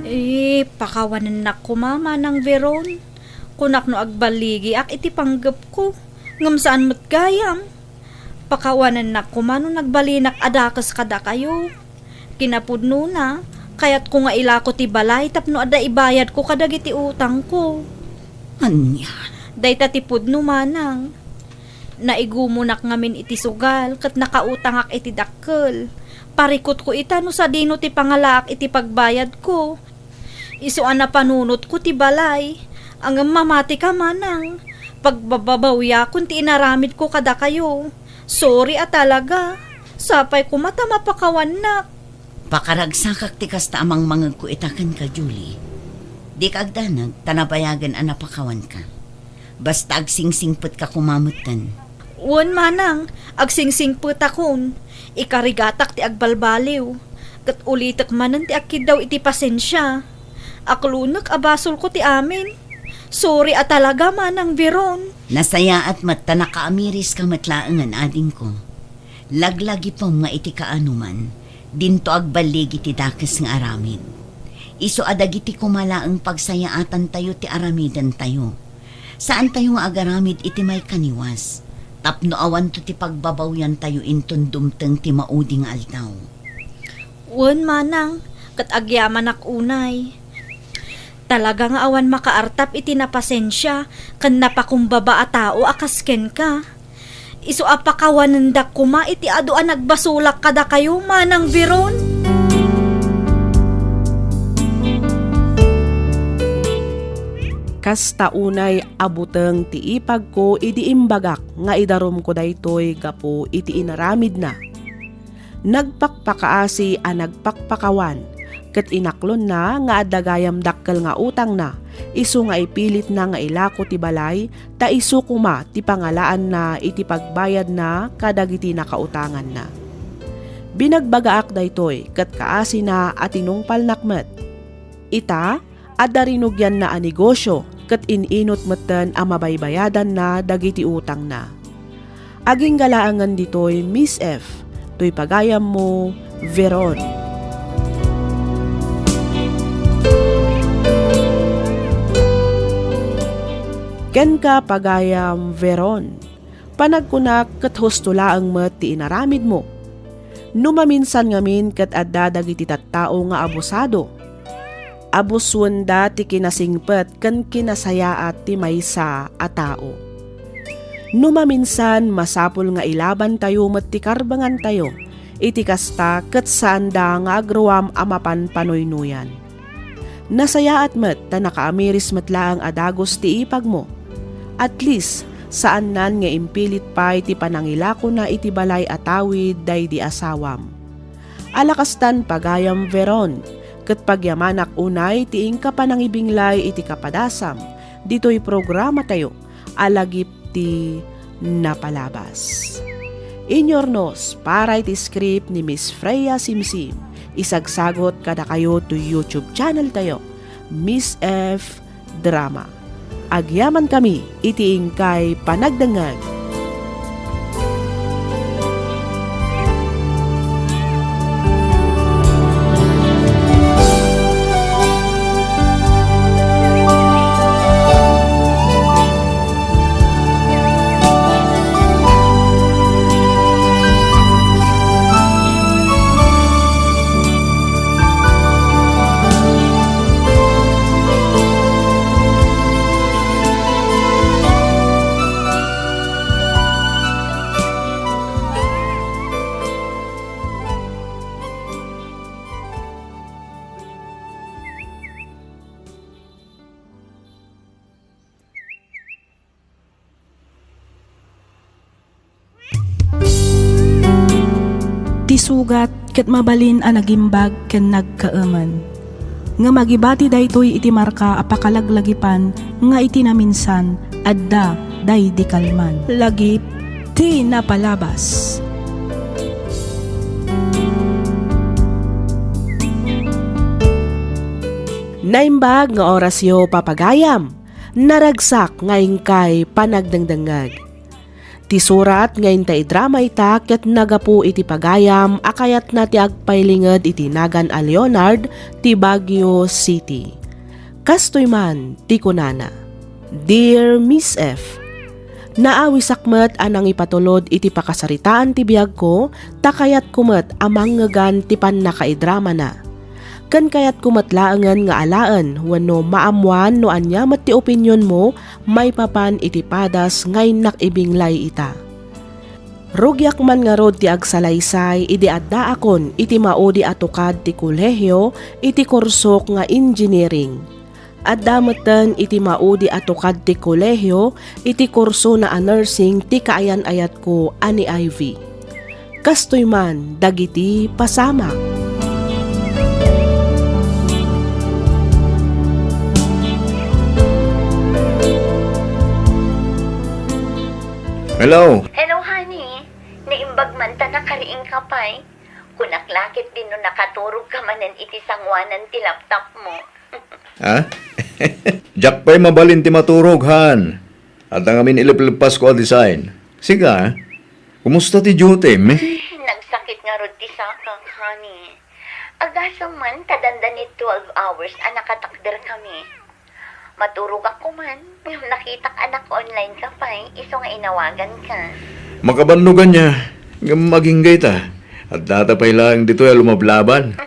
Eh, pakawanennak koma, Manang Veron. Kunak no agbaligiak iti panggepko, ngem saan met gayam. Pakawanennak koma no nagbalinak a dakes kadakayo. Kinapudnona, kayatko nga ilako ti balay tapno adda ibayadko kadagiti utangko. Ania? Dayta ti pudno, Manang. Naigumonak ngamin iti sugal ket nakautangak iti dakkel. Parikutko ita no sadino ti pangalaak iti pagbayadko. Isu a napanunotko ti balay. Ngem mamatika, Manang. Pagbababawiakon ti inaramidko kadakayo. Sorry a talaga. Sapay koma ta mapakawannak. Pakaragsakak ti kasta a mangmangegko ita kenka, Julie. Dika agdanag ta nabayagen a napakawanka. Basta agsingsingpetka koma metten. Wen, Manang, agsingsingpetakon. Ikarigatak ti agbalbaliw. Ket ulitek manen ti agkiddaw iti pasensia. Aklonek a basolko ti amin. Sorry a talaga, Manang Veron. Nasayaat met ta nakaamiriska met laengen, adingko. Laglagipem nga iti kaanoman, dinto agballigi ti dakes nga aramid. Isu a dagiti koma laeng pagsayaatantayo ti aramidentayo. Saantayo nga agaramid iti maikaniwas, tapno awanto ti pagbabawiantayo inton dumteng ti maudi nga aldaw. Wen, Manang, ket agyamanak unay. Talaga nga awan makaartap iti napasensia ken napakumbaba a tao a kas kenka. Isu a pakawanendak koma iti adu a nagbasolak kadakayo, Manang Veron. Kasta unay a buteng ti ipagko idi imbagak nga idarumko daytoy gapu iti inaramidna. Nagpakpakaasi a nagpakpakawan, ket inaklonna nga adda gayam dakkel nga utangna, isu nga ipilitna nga ilako ti balay, ta isu koma ti pangalaanna iti pagbayadna kadagiti nakautanganna. Binagbagaak daytoy ket kaasina a tinungpalnak met. Ita, adda rinugianna a negosio ket in-inut metten a mabaybayadanna dagiti utangna. Agingga laengen ditoy, Miss F, toy pagayammo, Veron. Kenka, pagayam Veron, panagkunak ket husto laeng met ti inaramidmo. No maminsan ngamin ket adda dagiti tattao nga abusado, abusuenda ti kinasingpet ken kinasayaat ti maysa a tao. No maminsan, masapul nga ilabantayo met ti karbengantayo iti kasta ket saanda nga agruam a mapan panuynuyan. Nasayaat met ta nakaamiris met laeng a dagus ti ipagmo. At least, saannan nga impilit pay ti panangilakona iti balay a tawid daydi asawam. Alakastan, pagayam Veron, ket pagyamanak unay ti inka panangibinglay iti kapadasam ditoy programatayo a lagip ti napalabas. Inyurnos para iti script ni Miss Freya Simsim, isagsagot kadakayo to YouTube channel tayo, Miss F Drama. Agyamankami iti inkay panagdengngeg. Ti sugat ket mabalin a nagimbag ken nagkaemen. Ngem agibati daytoy iti marka a pakalaglagipan nga iti naminsan, adda daydi kalman. Lagip ti napalabas. Naimbag nga orasyo, papagayam. Naragsak nga inkay panagdengdengngeg. Ti surat nga inta idrama ita ket nagapu iti pagayam a kayatna ti agpailinged iti nagan a Leonard ti Baguio City. Kastoy man ti kunana, Dear Miss F, naawisak met a nangipatulod iti pakasaritaan ti biagko, ta kayatko met a mangngegan ti pannakaidramana. Ken kayatko met laengen nga alaen wenno maammoan no ania met ti opinionmo maipapan iti padas nga innak ibinglay ita. Rugiak man ngarud ti agsalaysay idi addaakon iti maudi a tukad ti kolehio iti kursok nga engineering. Adda metten iti maudi a tukad ti kolehio iti kursona a nursing ti kaayan-ayatko a ni Ivy. Kastoy man dagiti pasamak. Hello. Hello, honey. Naimbag man ta nakariingka pay. Kunak la ketdin no nakaturogka manen iti sanguanan ti laptopmo. Ha? Diak pay mabalin ti maturog, han. Adda ngamin ilepleppasko a design. Sika, kumusta ti duty, mi? Ay, nagsakit ngarud ti sakak, honey. Agasem man ta dandani twelve hours a nakatakderkami. Maturogak koman, ngem nakitak a naka-online ka pay, isu nga inawaganka. Makabannogan nia, ngem agingga ita. Addata pay laeng ditoy a lumablaban.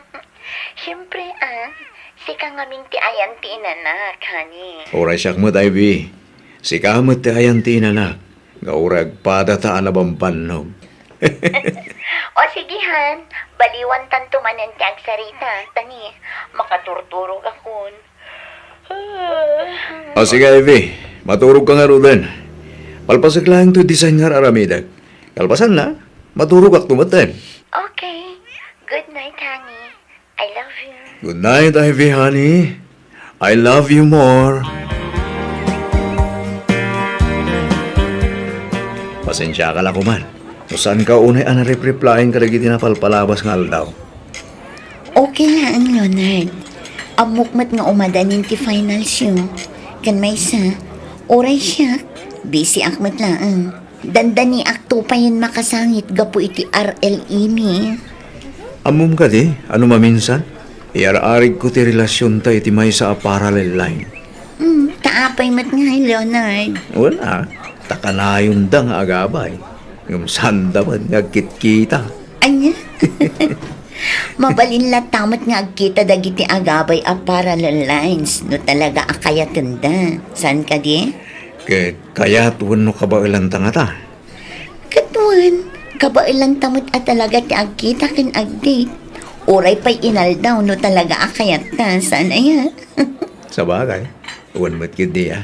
Siempre, ah, sika ngamin ti ayan ti inanak, honey. Uray siak met, Ivy. Sika met ti ayan ti inanak. Nga uray agpadata a nabambannog. O sige, han, baliwantanto manen ti agsarita, ta ni, makaturturogakon. O sige, Ivy, maturogka ngaruden. Palpasek laeng toy design nga ar-aramidek. Kalpasanna, maturogakto metten. Okay. Good night, honey. I love you. Good night, Ivy, honey. I love you more. Pasensiaka la koman no saanka unay a narep-replyan kadagiti napalpalabas nga aldaw. Okay laeng, Leonard. Ammok met nga umadanin ti finalsyo. Ken maysa, uray siak, busyak met laeng. Dandaniakto payen makasangit gapu iti R L E mi. Ammom kadi, a no maminsan, iyar-arigko ti relasionta iti maysa a parallel line. Hmm, ta apay met ngay, Leonard? Wen a, ta kanayonda nga agabay. Ngem saanda met nga agkitkita. Ania? Mabalin latta met nga agkita dagiti agabay a parallel lines no talaga a kayatenda. Saan kadi? Ket kayat wenno kabaelanta ngata? Ket wen, kabaelanta met a talaga ti agkita ken ag-date. Uray pay inaldaw no talaga a kayatta, saan aya? Sabagay, wen met ketdi a.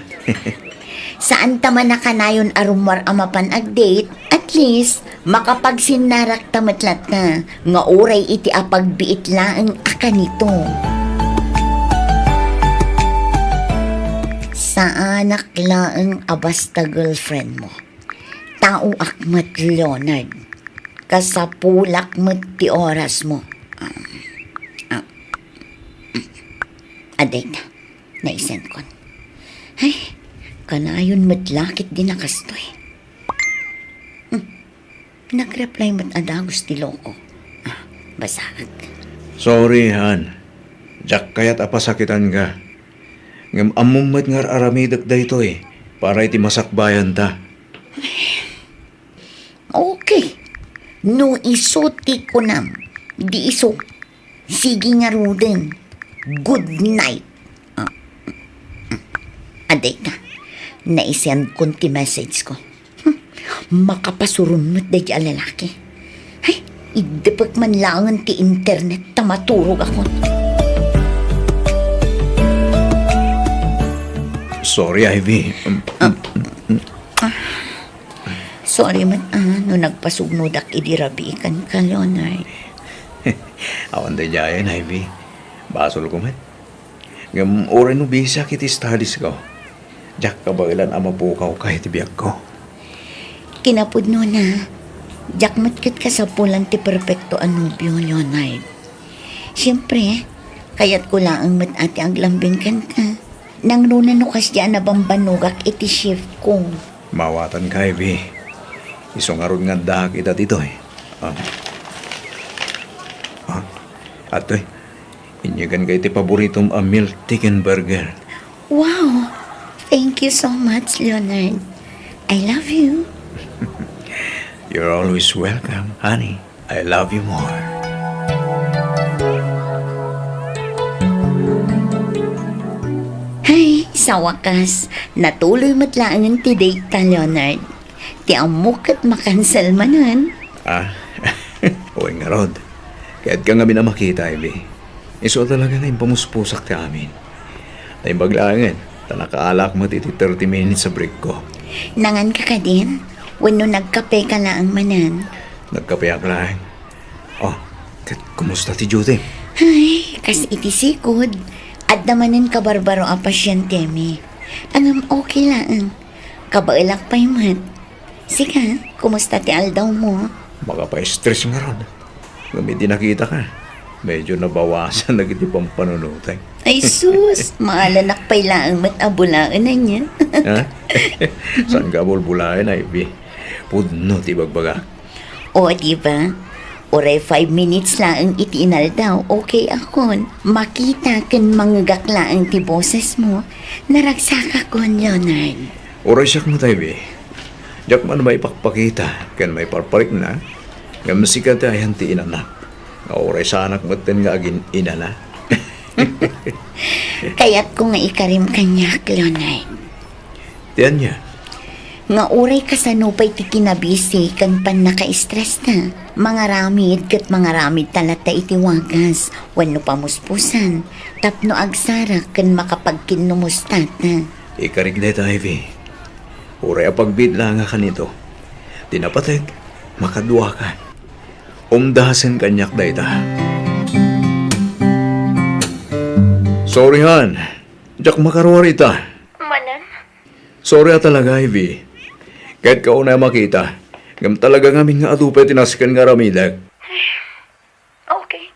Saanta man a kanayon a rummuar a mapan ag-date, at least, makapagsinnarakta met latta nga uray iti apagbiit laeng a kanito. Saanak laeng a basta girlfriend mo. Taoak met, Leonard. Kasapulak met ti oras mo. Ah, ah, adayta, naisenkon. Ay, kanayon met la ketdi a kastoy. Hmm. Nag-reply met a dagus ti loko. Ah, basaek. Sorry, han. Diak kayat a pasakitanka. Ngem ammom met nga ar-aramidek daytoy para iti masakbayanta. Okay. No isu ti kunam, di isu. Sige ngaruden. Good night. Ah. Adayta. Naisendkon ti message ko. Hmm. Makapasuron met daydi a lalaki. Ay, iddepek man laengen ti internet ta maturogakon. Sorry, Ivy. Um, Ah. um, um. Ah. Sorry met, ah, no nagpasugnodak idi rabii kenka, Leonard. Awan daydiayen, Ivy. Basolko met. Ngem uray no busyak iti studies ko, diak kabaelan a mapukawka iti biagko. Kinapudnona, diak met ket kasapulan ti perpekto a nobio, Leonard. Siempre, kayatko laeng met a ti aglambing kenka. Nangruna no kasdiay a nabambannogak iti shift ko. Maawatanka, Ivy. Isu ngarud nga addaak ita ditoy. Ah. Ah. Atoy, inyeganka iti paboritom a milk chicken burger. Wow! Thank you so much, Leonard. I love you. You're always welcome, honey. I love you more. Ay, sa wakas, natuloy met laengen ti date ta, Leonard. Ti ammok ket makansel manen. Ah, wen ngarud. Kayatko ngamin a makita, Ivy. Isu a talaga nga impamuspusak ti amin. Naimbag laengen, ta nakaalaak met iti thirty minutes a break ko. Nanganka kadin? Wenno nagkapeka laeng manen? Nagkapeak laeng. Oh, ket kumusta ti duty? Ay, kas iti sikod. Adda manen kabarbaro a pasientemi. Ngem okay laeng. Kabaelak pay met. Sika, kumusta ti aldawmo? Makapastress ngarud. Ngem idi nakitaka, medyo nabawasan dagiti pampanunotek. Ay sus, maalanak pay laeng met a bulaen ania. Ha? Saan ka bulbulaen, Ivy? Pudno ti bagbagak. O, di ba? Uray five minutes laeng iti inaldaw, okay akon. Makita ken mangngegak laeng ti boses mo, naragsakakon, Leonard. Uray siak met, Ivy. Diak man maipakpakita ken maiparparikna, ngem sika ti ayan ti inanak. Nga uray saanak metten nga agin-inana. Kayatko nga ikarim kaniak, Leonard. Ti ania? Nga uray kasano pay ti kinabisi ken pannakaestresta, mangaramid ket mangaramid ta latta iti wagas wenno pamuspusan tapno agsarek ken makapagkinnumustata. Ikarik dayta, Ivy. Uray a pagbiit laeng a kanito. Ti napateg, makaduaka. Umdasen kaniak dayta. Sorry, han. Diak makaruar ita. Manen? Sorry a talaga, Ivy. Kayatko unay a makita. Ngem talaga ngamin nga adu pay ti nasken nga aramidek. Okay.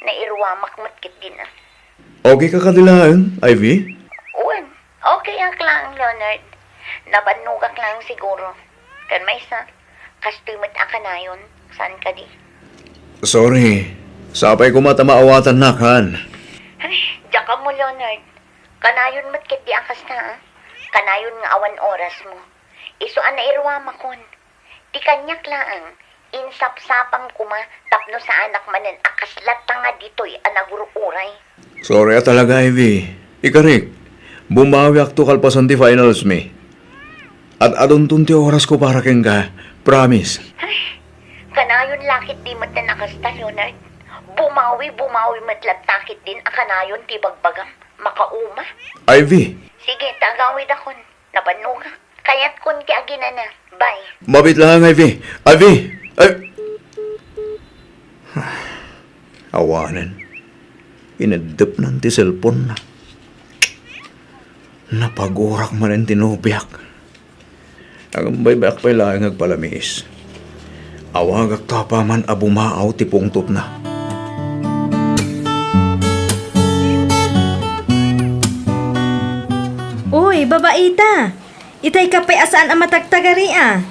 Nairuamak met ketdin a. Okay ka kadi laeng, Ivy? Wen, okay ak laeng, Leonard. Nabannogak laeng siguro. Ken maysa, kastoy met a kanayon, saan kadi? Sorry. Sapay koma ta maawatannak, han. Ay, diak ammo, Leonard. Kanayon met ketdi a kasta, a. Kanayon nga awan oras mo. Isu a nairuamakon. Ti kaniak laeng, insapsapam koma tapno saanak manen a kaslatta nga ditoy a nagur-uray. Sorry a talaga, Ivy. Ikarik, bumawiakto kalpasan ti finals mi. Ad-adunton ti orasko para kenka, promise. Ay, kanayon la ketdi metten a kasta, Leonard. Bumawi, bumawi met latta ketdin a kanayon ti bagbagam. Makauma. Ivy! Sige, ta agawidakon. Nabannogak. Kayatkon ti aginana. Bye. Mabiit laeng, Ivy. Ivy! Ay! Awanen. Ineddepnan ti cellphone-na. Napagurak manen ti nobiak. Agbaybayak pay laeng agpalamiis. Awagakto apaman a bumaaw ti pungtotna. Uy, babaita! Itayka pay a saan a matagtagari a.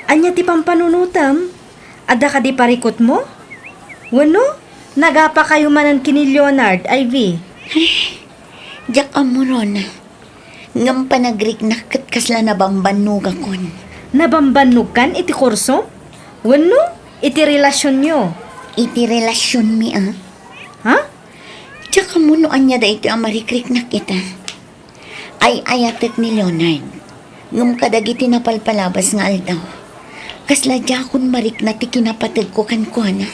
Ania ti pampanunotem? Adda kadi parikutmo? Wenno, nagapakayo manen ken ni Leonard, Ivy? Diak ammo, Rona. Ngem panagriknak ket kasla nabambannogakon. Nabambannogkan iti kursom? Wenno iti relasionyo? Iti relasionmi, a. Ha? Diak ammo no ania daytoy a marikriknak ita. Ay-ayatek ni Leonard. Ngem kadagiti napalpalabas nga aldaw, kasla diakon marikna ti kinapategko kenkuana.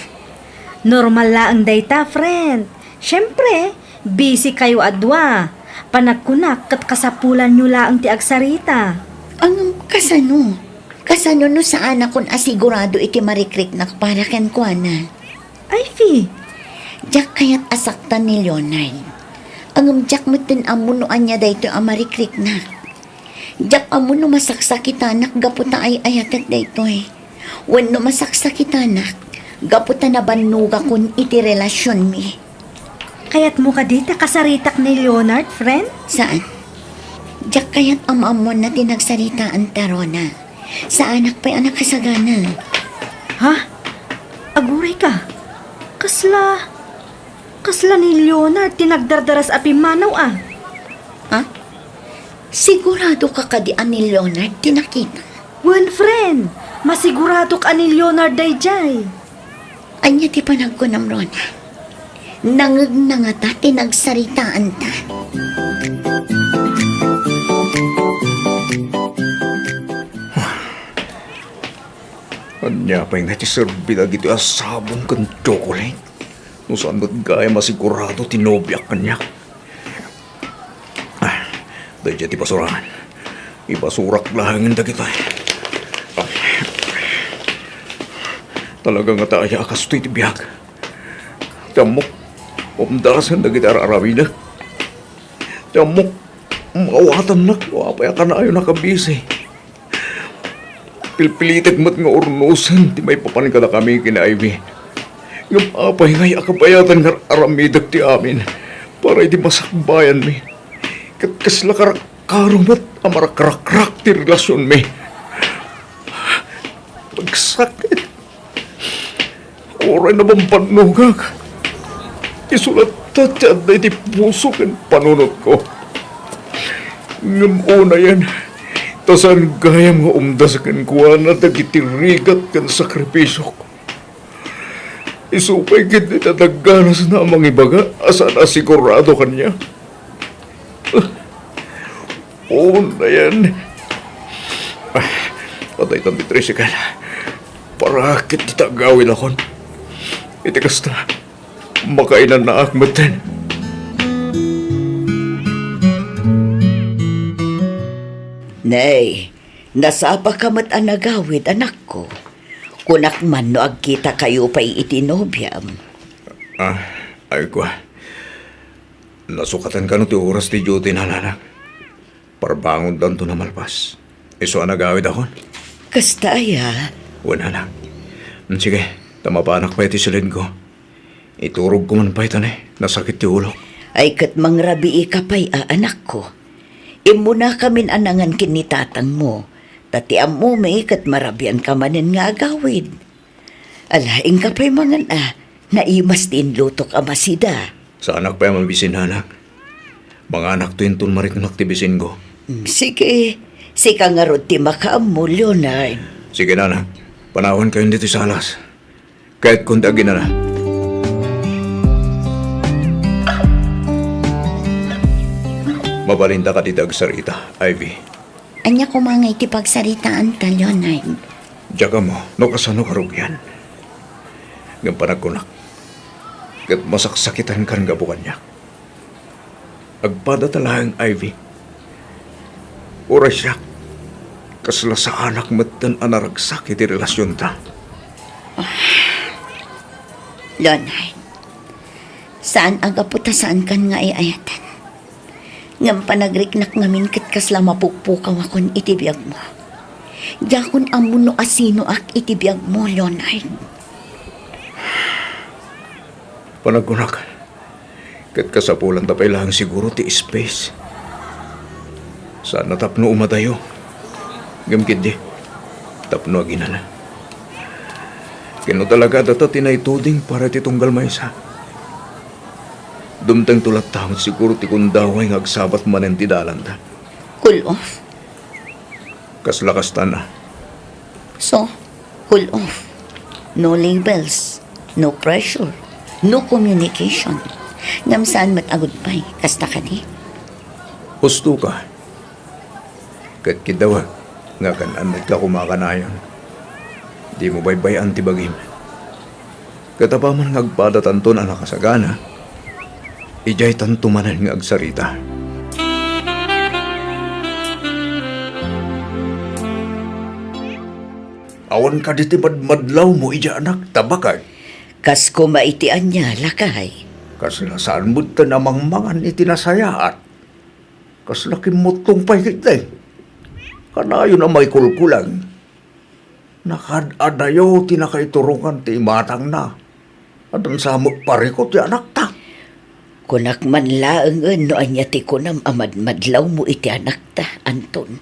Normal laeng dayta, friend. Siempre, busy kayo a dua. Panagkunak ket kasapulanyo laeng ti agsarita. Ngem kasano? Kasano no saanakon a sigurado iti marikriknak para kenkuana? Ivy! Diak kayat a saktan ni Leonard. Ngem diak metten ammo no ania daytoy a marikriknak. Diak ammo no masaksakitanak gapu ta ay-ayatek daytoy. Wenno masaksakitanak gapu ta nabannogakon iti relasionmi. Kayatmo kadi ta kasaritak ni Leonard, friend? Saan. Diak kayat a maammoanna ti nagsaritaanta, Rona. Saanak pay a nakasagana. Ha? Agurayka? Kasla, kasla ni Leonard ti nagdardaras a pimmanaw a. Ha? Siguradoka kadi a ni Leonard ti nakita? Wen, friend, masiguradok a ni Leonard daydiay. Ania ti panagkunam, Rona? Nangngegna ngata ti nagsaritaanta? Ania pay nga ti serbi dagitoy a sabong ken tsokolate? No saan met gayam a sigurado ti nobiak kaniak. Ah, daydiay ti basuran. Ibasurak laengen dagitoy. Talaga ngata aya a kastoy ti biag? Ti ammok, umdasen dagiti ar-aramidek. Ti ammok, maawatannak no apay a kanayon a kabisi. Pilpilitek met nga urnosen ti maipapan kadakami ken ni Ivy. Ngem apay ngay a kabayatan nga ar-aramidek ti amin para iti masakbayanmi? Ket kasla karakkaromet a marakrakrak ti relasionmi. Agsakit. Uray nabambannogak. Isu latta ti adda iti puso ken panunotko. Ngem unayen, ta saan gayam nga umdas kenkuana dagiti rigat ken sakrifisiok. Isu pay ketdi ta dagganasna a mangibaga a saan a sigurado kaniak. Unayen. Ah, adda itan ti tricycle. Para ket ti agawidakon. Iti kasta, makainannaak metten. Nay, nasapaka met a nagawid, anakko. Kunak man no agkitakayo pay iti nobiam. Ah, ay kua. Nasukatan kano ti oras ti duty, nananak. Parbangondanton a malpas. Isu a nagawidakon. Kasta aya? Wen, anak. Mm, sige, ta mapanak pay iti silidko. Iturogko man pay ta ne, nasakit ti ulok. Ay ket mangrabiika pay a, anakko. Immunakamin a nangan ken ni tatangmo, ta ti ammomi ket marabianka manen nga agawid. Ala, inka pay mangan a, naimas ti inlutok a masida. Saanak pay a mabisin, anak. Manganakto inton mariknak ti bisinko. Mm, sige, sika ngarud ti makaammo, Leonard. Sige, nana. Panawankayon ditoy salas. Kayatkon ti aginana. Mabalinta kadi ti agsarita, Ivy. Ania koma ngay ti pagsaritaanta, Leonard? Diak ammo no kasano karugian. Ngem panagkunak, ket masaksakitankan gapu kaniak. Agpadata laeng, Ivy. Uray siak, kasla saanak metten a naragsak iti relasionta. Leonard, saan a gapu ta saankan nga ay-ayatan. Ngem panagriknak ngamin ket kasla mapukpukawakon iti biagmo. Diakon ammo no asinoak iti biagmo, Leonard. Panagkunak, ket kasapulanta pay laeng siguro ti space. Saan a tapno umadayo. Ngem ketdi, tapno aginana. Ken no talaga adda ta ti naituding para iti tunggal maysa, dumtengto latta met siguro ti kundaway nga agsabat manen ti dalanta. Cool off? Kasla kasta na. So, cool off. No labels, no pressure, no communication. Ngem saan met a goodbye, kasta kadi? Husto ka. Ket kidawek nga kan-annadka koma kanayon. Dimo baybay-an ti bagim. Ket apaman nga agpadatanton a nakasagana, idiaytanto manen nga agsarita. Awan kadi ti madmadlawmo idiay anakta, baket? Kas koma iti ania, lakay? Kasla saan metten a mangmangan iti nasayaat. Kasla kimmutlong pay ketdi. Kanayon a maikulkulang. Nakaad-adayo ti nakaiturongan ti imatangna. Addan sa met parikut ti anakta. Kunak man laengen no ania ti kunam a madmadlawmo iti anakta, Anton.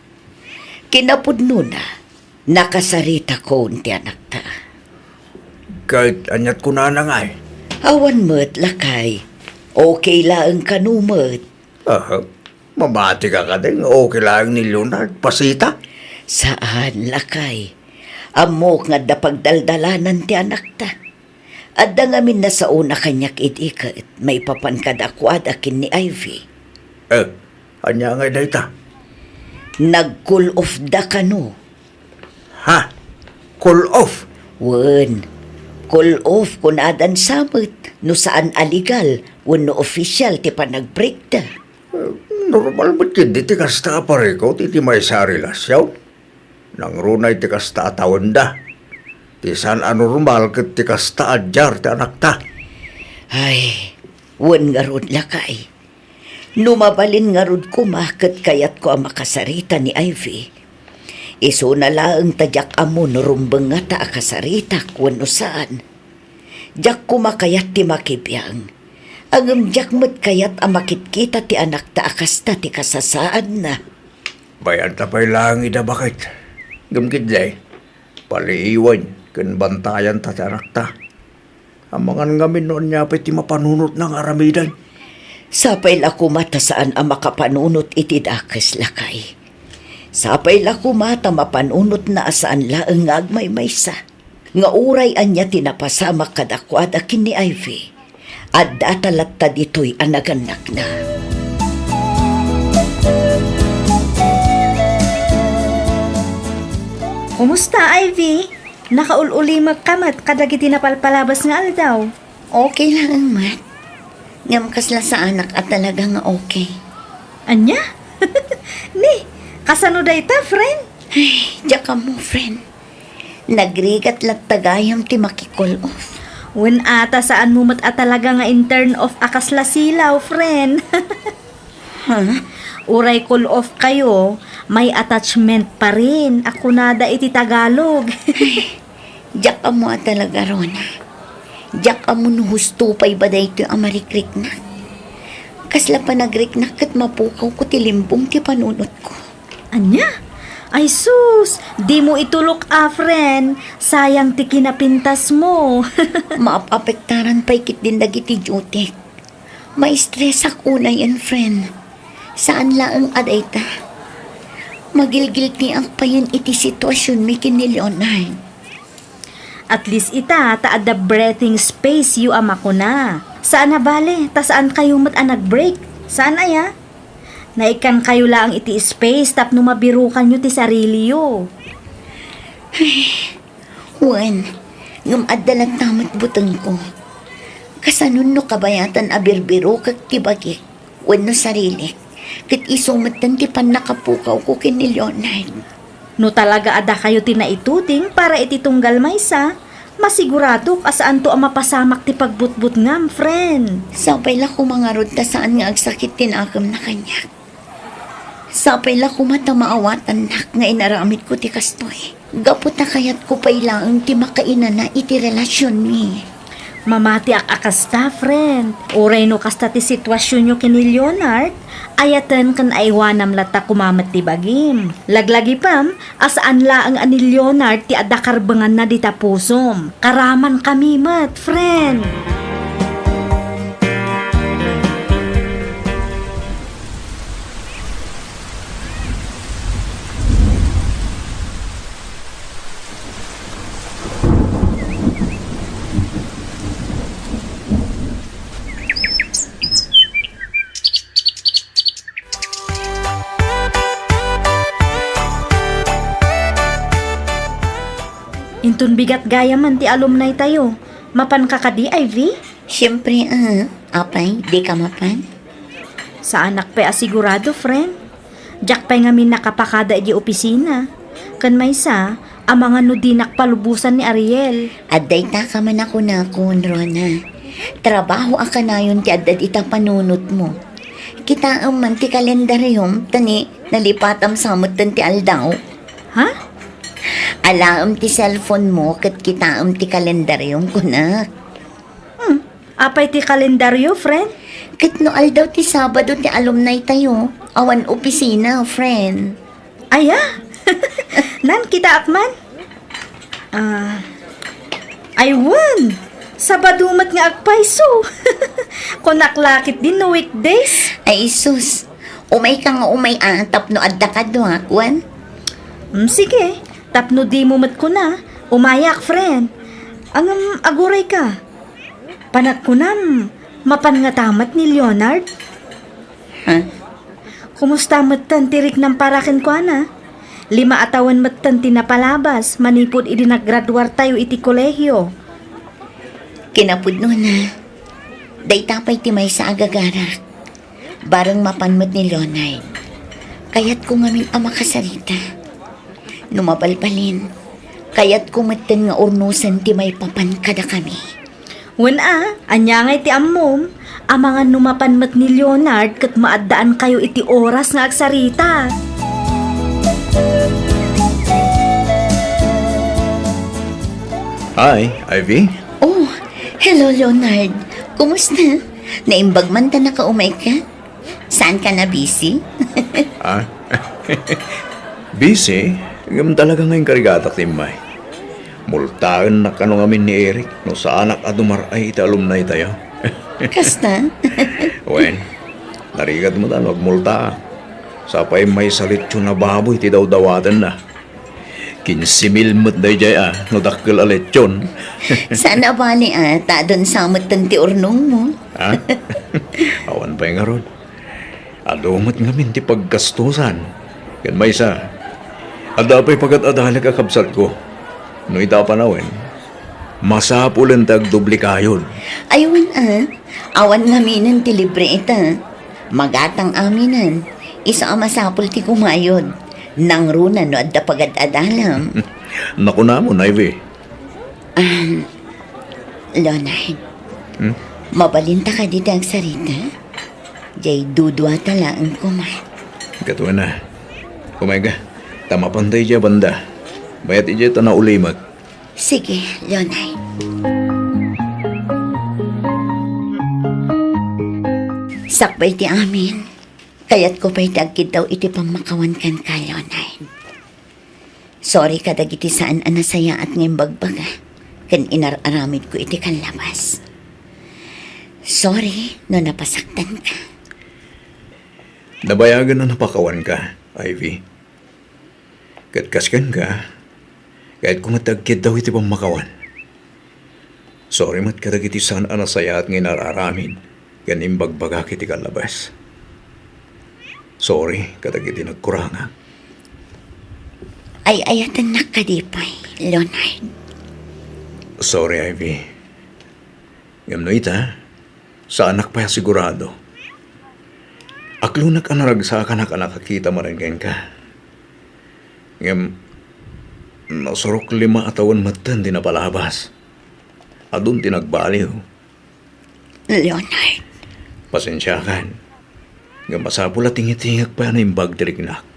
Kinapudnona, nakasaritakon ti anakta. Ket aniat kunana ngay? Awan met, lakay. Okay laeng kano met. Aha. Mamatika kadi nga okay laeng ni Leonard, Pasita? Saan, lakay. Ammok nga adda pagdaldalanan ti anakta. Adda ngamin nasaona kaniak idi ket maipapan kadakuada ken ni Ivy. Eh, ania ngay dayta? Nag-cool off da kano. Ha? Cool off? Wen, cool off kunadan sa met no saan a legal wenno official ti panag-break da. Eh, normal met ketdi ti kasta a parikut iti maysa a relasion. Nangruna iti kasta a tawenda. Ti saan a normal ket ti kasta a diar ti anakta. Ay, wen ngarud, lakay. No mabalin ngarud koma ket kayatko a makasarita ni Ivy, isuna laeng ta diak ammo no rumbengngata a kasaritak wenno saan. Diak koma kayat ti makibiang. Ngem diak met kayat a makitkita ti anakta a kasta ti kasasaadna. Bay-anta pay laeng ida baket. Ngem ketdi, paliiwen ken bantayanta ti anakta. Amangan ngamin no ania pay ti mapanunotna nga aramiden. Sapay la koma ta saan a makapanunot iti dakes, lakay. Sapay la koma ta mapanunotna a saan laeng nga agmaymaysa. Nga uray ania ti napasamak kadakuada ken ni Ivy, addata latta ditoy a nagannakna. Kumusta, Ivy? Nakaul-ulimekka met kadagiti napalpalabas nga aldaw? Okay laeng met. Ngem kasla saanak a talaga nga okay. Ania? Ni, kasano dayta, friend? Ay, diak ammo, friend. Nagrigat latta gayam ti maki-cool off. Wen a, ta saanmo met a talaga nga in-turn off a kasla silaw, friend. Ha? Uray cool off kayo, may attachment pa rin a kunada iti Tagalog. Diak ammo a talaga, Rona. Diak ammo no husto pay ba daytoy a marikriknak. Kasla panagriknak ket mapukawko ti limbong ti panunotko. Ania? Ay sus, dimo itulok a, friend. Sayang ti kinapintasmo. Maap-apektaran pay ketdin dagiti duty. Ma-stressak unayen, friend. Saan laeng a dayta. Magilgiltiak payen iti situasionmi ken ni Leonard. At least ita, ta adda breathing space-yo a makuna. Saan a bale, ta saan kayo met a nag-break. Saan aya? Naikkan kayo laeng iti space tapno mabirukanyo ti sariliyo. Wen, ngem adda latta met butengko. Kasanon no kabayatan a birbirokek ti bagik wenno sarilik, ket isu metten ti pannakapukawko ken ni Leonard. No talaga a dakayo ti naituding para iti tunggal maysa, masiguradok a saanto a mapasamak ti pagbutbutngam, friend. Sapay la koma ngarud ta saan nga agsakit ti nakemna kaniak. Sapay la koma ta maawatannak nga inaramidko ti kastoy. Gapu ta kayatko pay laeng ti makainana iti relasionmi. Mamatiak a kasta, friend. Uray no kasta ti situasionyo ken ni Leonard, ayaten ken aiwanam latta koma met ti bagim. Laglagipem a saan laeng a ni Leonard ti adda karbenganna dita pusom. Karamankami met, friend. Inton bigat gayamen ti alumni tayo, mapanka kadi, Ivy? Siempre, ah. Apay, dika mapan? Saanak pay a sigurado, friend. Diak pay ngamin nakapakada idiay opisina. Ken maysa, amangan no dinak palubosan ni Ariel. Adda ita ka man a kunakon, Rona. Trabaho a kanayon ti adda dita panunotmo. Kitaem man ti kalendariom, ta ni nalipatam sa metten ti aldaw. Ha? Alaem ti cellphone mo ket kitaem ti kalendariom, kunak. Hmm, apay ti kalendario, friend? Ket no aldaw ti Sabado ti alumni tayo, awan opisina, friend. Aya? Nan, kitaak man. Ah, ay wen, Sabado met nga agpayso. Kunak la ketdin no weekdays. Ay, sus. Umay ka nga umay a tapno adda kaduak, wen? Mm, sige, tapno dimo met kuna, umayak, friend. Ngem aguray ka. Panagkunam, mapan ngata met ni Leonard? Ha? Kumusta metten ti riknam para kenkuana? Lima a tawen metten ti napalabas manipud idi naggraduar tayo iti kolehio. Kinapudnona, dayta pay ti maysa a gagarak. Bareng mapan met ni Leonard. Kayatko ngamin a makasarita. No mabalbalin, kayatko metten nga urnosen ti maipapan kadakami. Wen a, ania ngay ti ammom? Amangan no mapan met ni Leonard ket maaddaankayo iti oras nga agsarita. Hi, Ivy. Oh, Hello, Leonard. Kumusta? Naimbag man ta nakaumayka? Saan ka na busy? Ah? Busy? Ngem talaga nga inkarigata ti immay. Multaennak kano ngamin ni Eric no saanak a dumar-ay iti alumni tayo. Kasta? Wen, narigat mo ta no agmulta. Sapay maysa a litson a baboy ti dawdawatenna. Kinse mil met daydiay a no dakkel a letson. Saan a bali a ta adun sa metten ti urnongmo. Ha? Awan pay ngarud. Adu met ngamin ti paggastusan. Ken maysa, adda pay pagad-adalek a kabsatko. No ita a panawen, masapulen ti agdubli kayod. Ay wen a, awan ngaminen ti libre ita. Magatang aminen, isu a masapul ti kumayod. Nangruna no adda pagad-adalam. Nakunamon, Ivy. Ah, Leonard, Hmm? Mabalinta kadi ti agsarita? Jay duduata laeng koma. Katuana, kumayka, ta mapan tayo jay banda. Mayat ijay ta naulimek. Sige, Leonard. Sakbay ti amin, kayatko pay ti agkiddaw iti pammakawan kenka, Leonard. Sorry kadagiti saan a nasayaat nga imbagbaga ken inar-aramidko iti kallabas. Sorry no napasaktanka. Nabayagen a napakawanka, Ivy. Ket kas kenka, kayatko met ti agkiddaw iti pammakawan. Sorry met kadagiti saan a nasayaat nga inar-aramid ken imbagbagak iti kallabas. Sorry kadagiti nagkurangak. Ay-ayatennak kadi pay, Leonard. Sorry, Ivy. Ngem no ita, saanak pay a sigurado. Aklonak a naragsakanak a nakakita manen kenka. Ngem, nasurok lima a tawen metten ti napalabas. Adun ti nagbaliw. Leonard. Pasensiakan. Ngem masapul a tingitingek pay a naimbag ti riknak.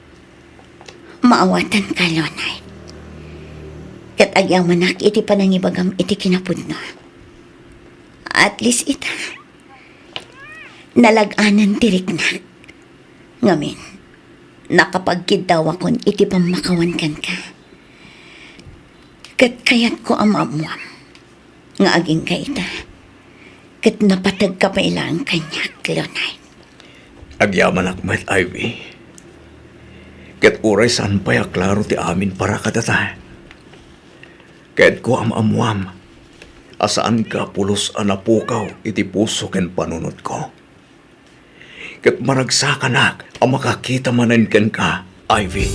Maawatanka, Leonard. Ket agyamanak iti panangibagam iti kinapudno. At least ita, nalag-anan ti riknak. Ngamin, nakapagkiddawakon iti pammakawan kenka. Ket kayatko a maammuam nga agingga ita, ket napategka pay laeng kaniak, Leonard. Agyamanak met, Ivy. Ket uray saan pay a klaro ti amin para kadata, kayatko a maammuam a saanka pulos a napukaw iti puso ken panunotko. Ket maragsakanak a makakita manen kenka, Ivy.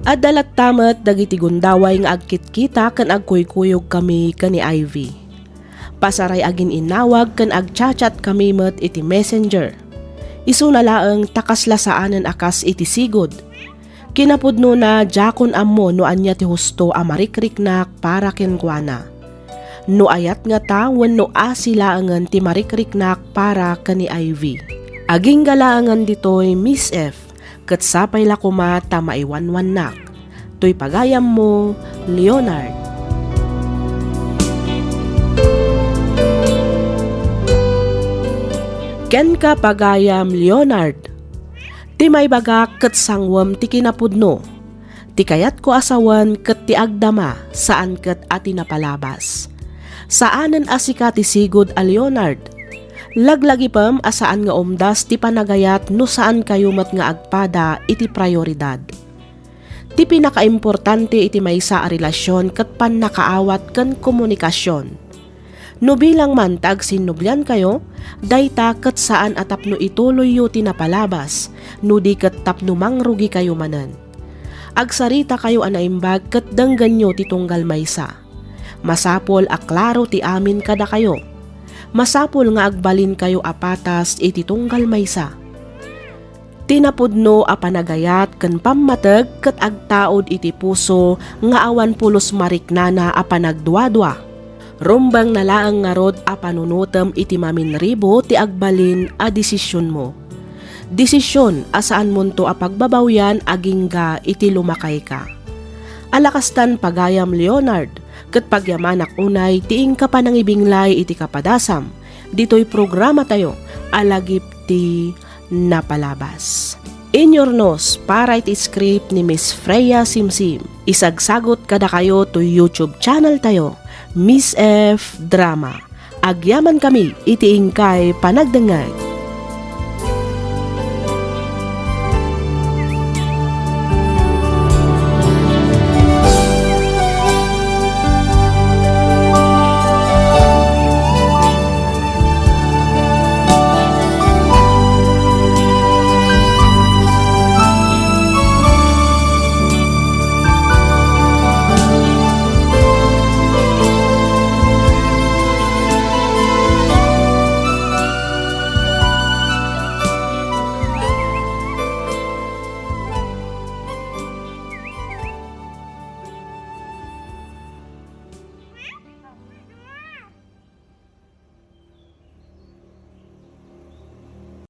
Adda latta met dagiti gundaway nga agkitkita ken agkuykuyogkami ken ni Ivy. Pasaray agin-innawag ken agchatchatkami met iti Messenger. Isuna laeng ta kasla saanen a kas iti sigud. Kinapudnona, diakon ammo no ania ti husto a marikriknak para kenkuana. No ayat ngata wenno asi laengen ti marikriknak para ken ni Ivy. Agingga laengen ditoy, Miss F, ket sapay la koma ta maiwanwannak. Toy pagayammo, Leonard. Kenka, pagayam Leonard. Ti maibagak ket sanguem ti kinapudno. Ti kayatko a sawen ket ti agdama, saan ket a ti napalabas. Saanen a sika ti sigud a Leonard. Laglagipem a saan nga umdas ti panagayat no saankayo met nga agpada iti prioridad. Ti pinakaimportante iti maysa a relasyon ket pannakaawat ken komunikasion. No bilang man ta agsinnubliankayo, dayta ket saan a tapno ituloyyo ti napalabas, no di ket tapno mangrugikayo manen. Agsaritakayo a naimbag ket denggenyo ti tunggal maysa. Masapul a klaro ti amin kadakayo. Masapul nga agbalinkayo a patas iti tunggal maysa. Ti napudno a panagayat ken pammateg ket agtaud iti puso nga awan pulos mariknana a panagduadua. Rumbengna laeng ngarud a panunotem iti maminribo ti agbalin a desisionmo. Desision a saanmonto a pagbabawian agingga iti lumakayka. a lakastan pagayam Leonard, ket pagyamanak unay ti inka panangibinglay iti kapadasam ditoy programatayo a Lagip ti Napalabas. Inyurnos para iti script ni Miss Freya Simsim. Isagsagut kadakayo to YouTube channel tayo, Miss F Drama. Agyaman kami iti inkay panagdengngeg.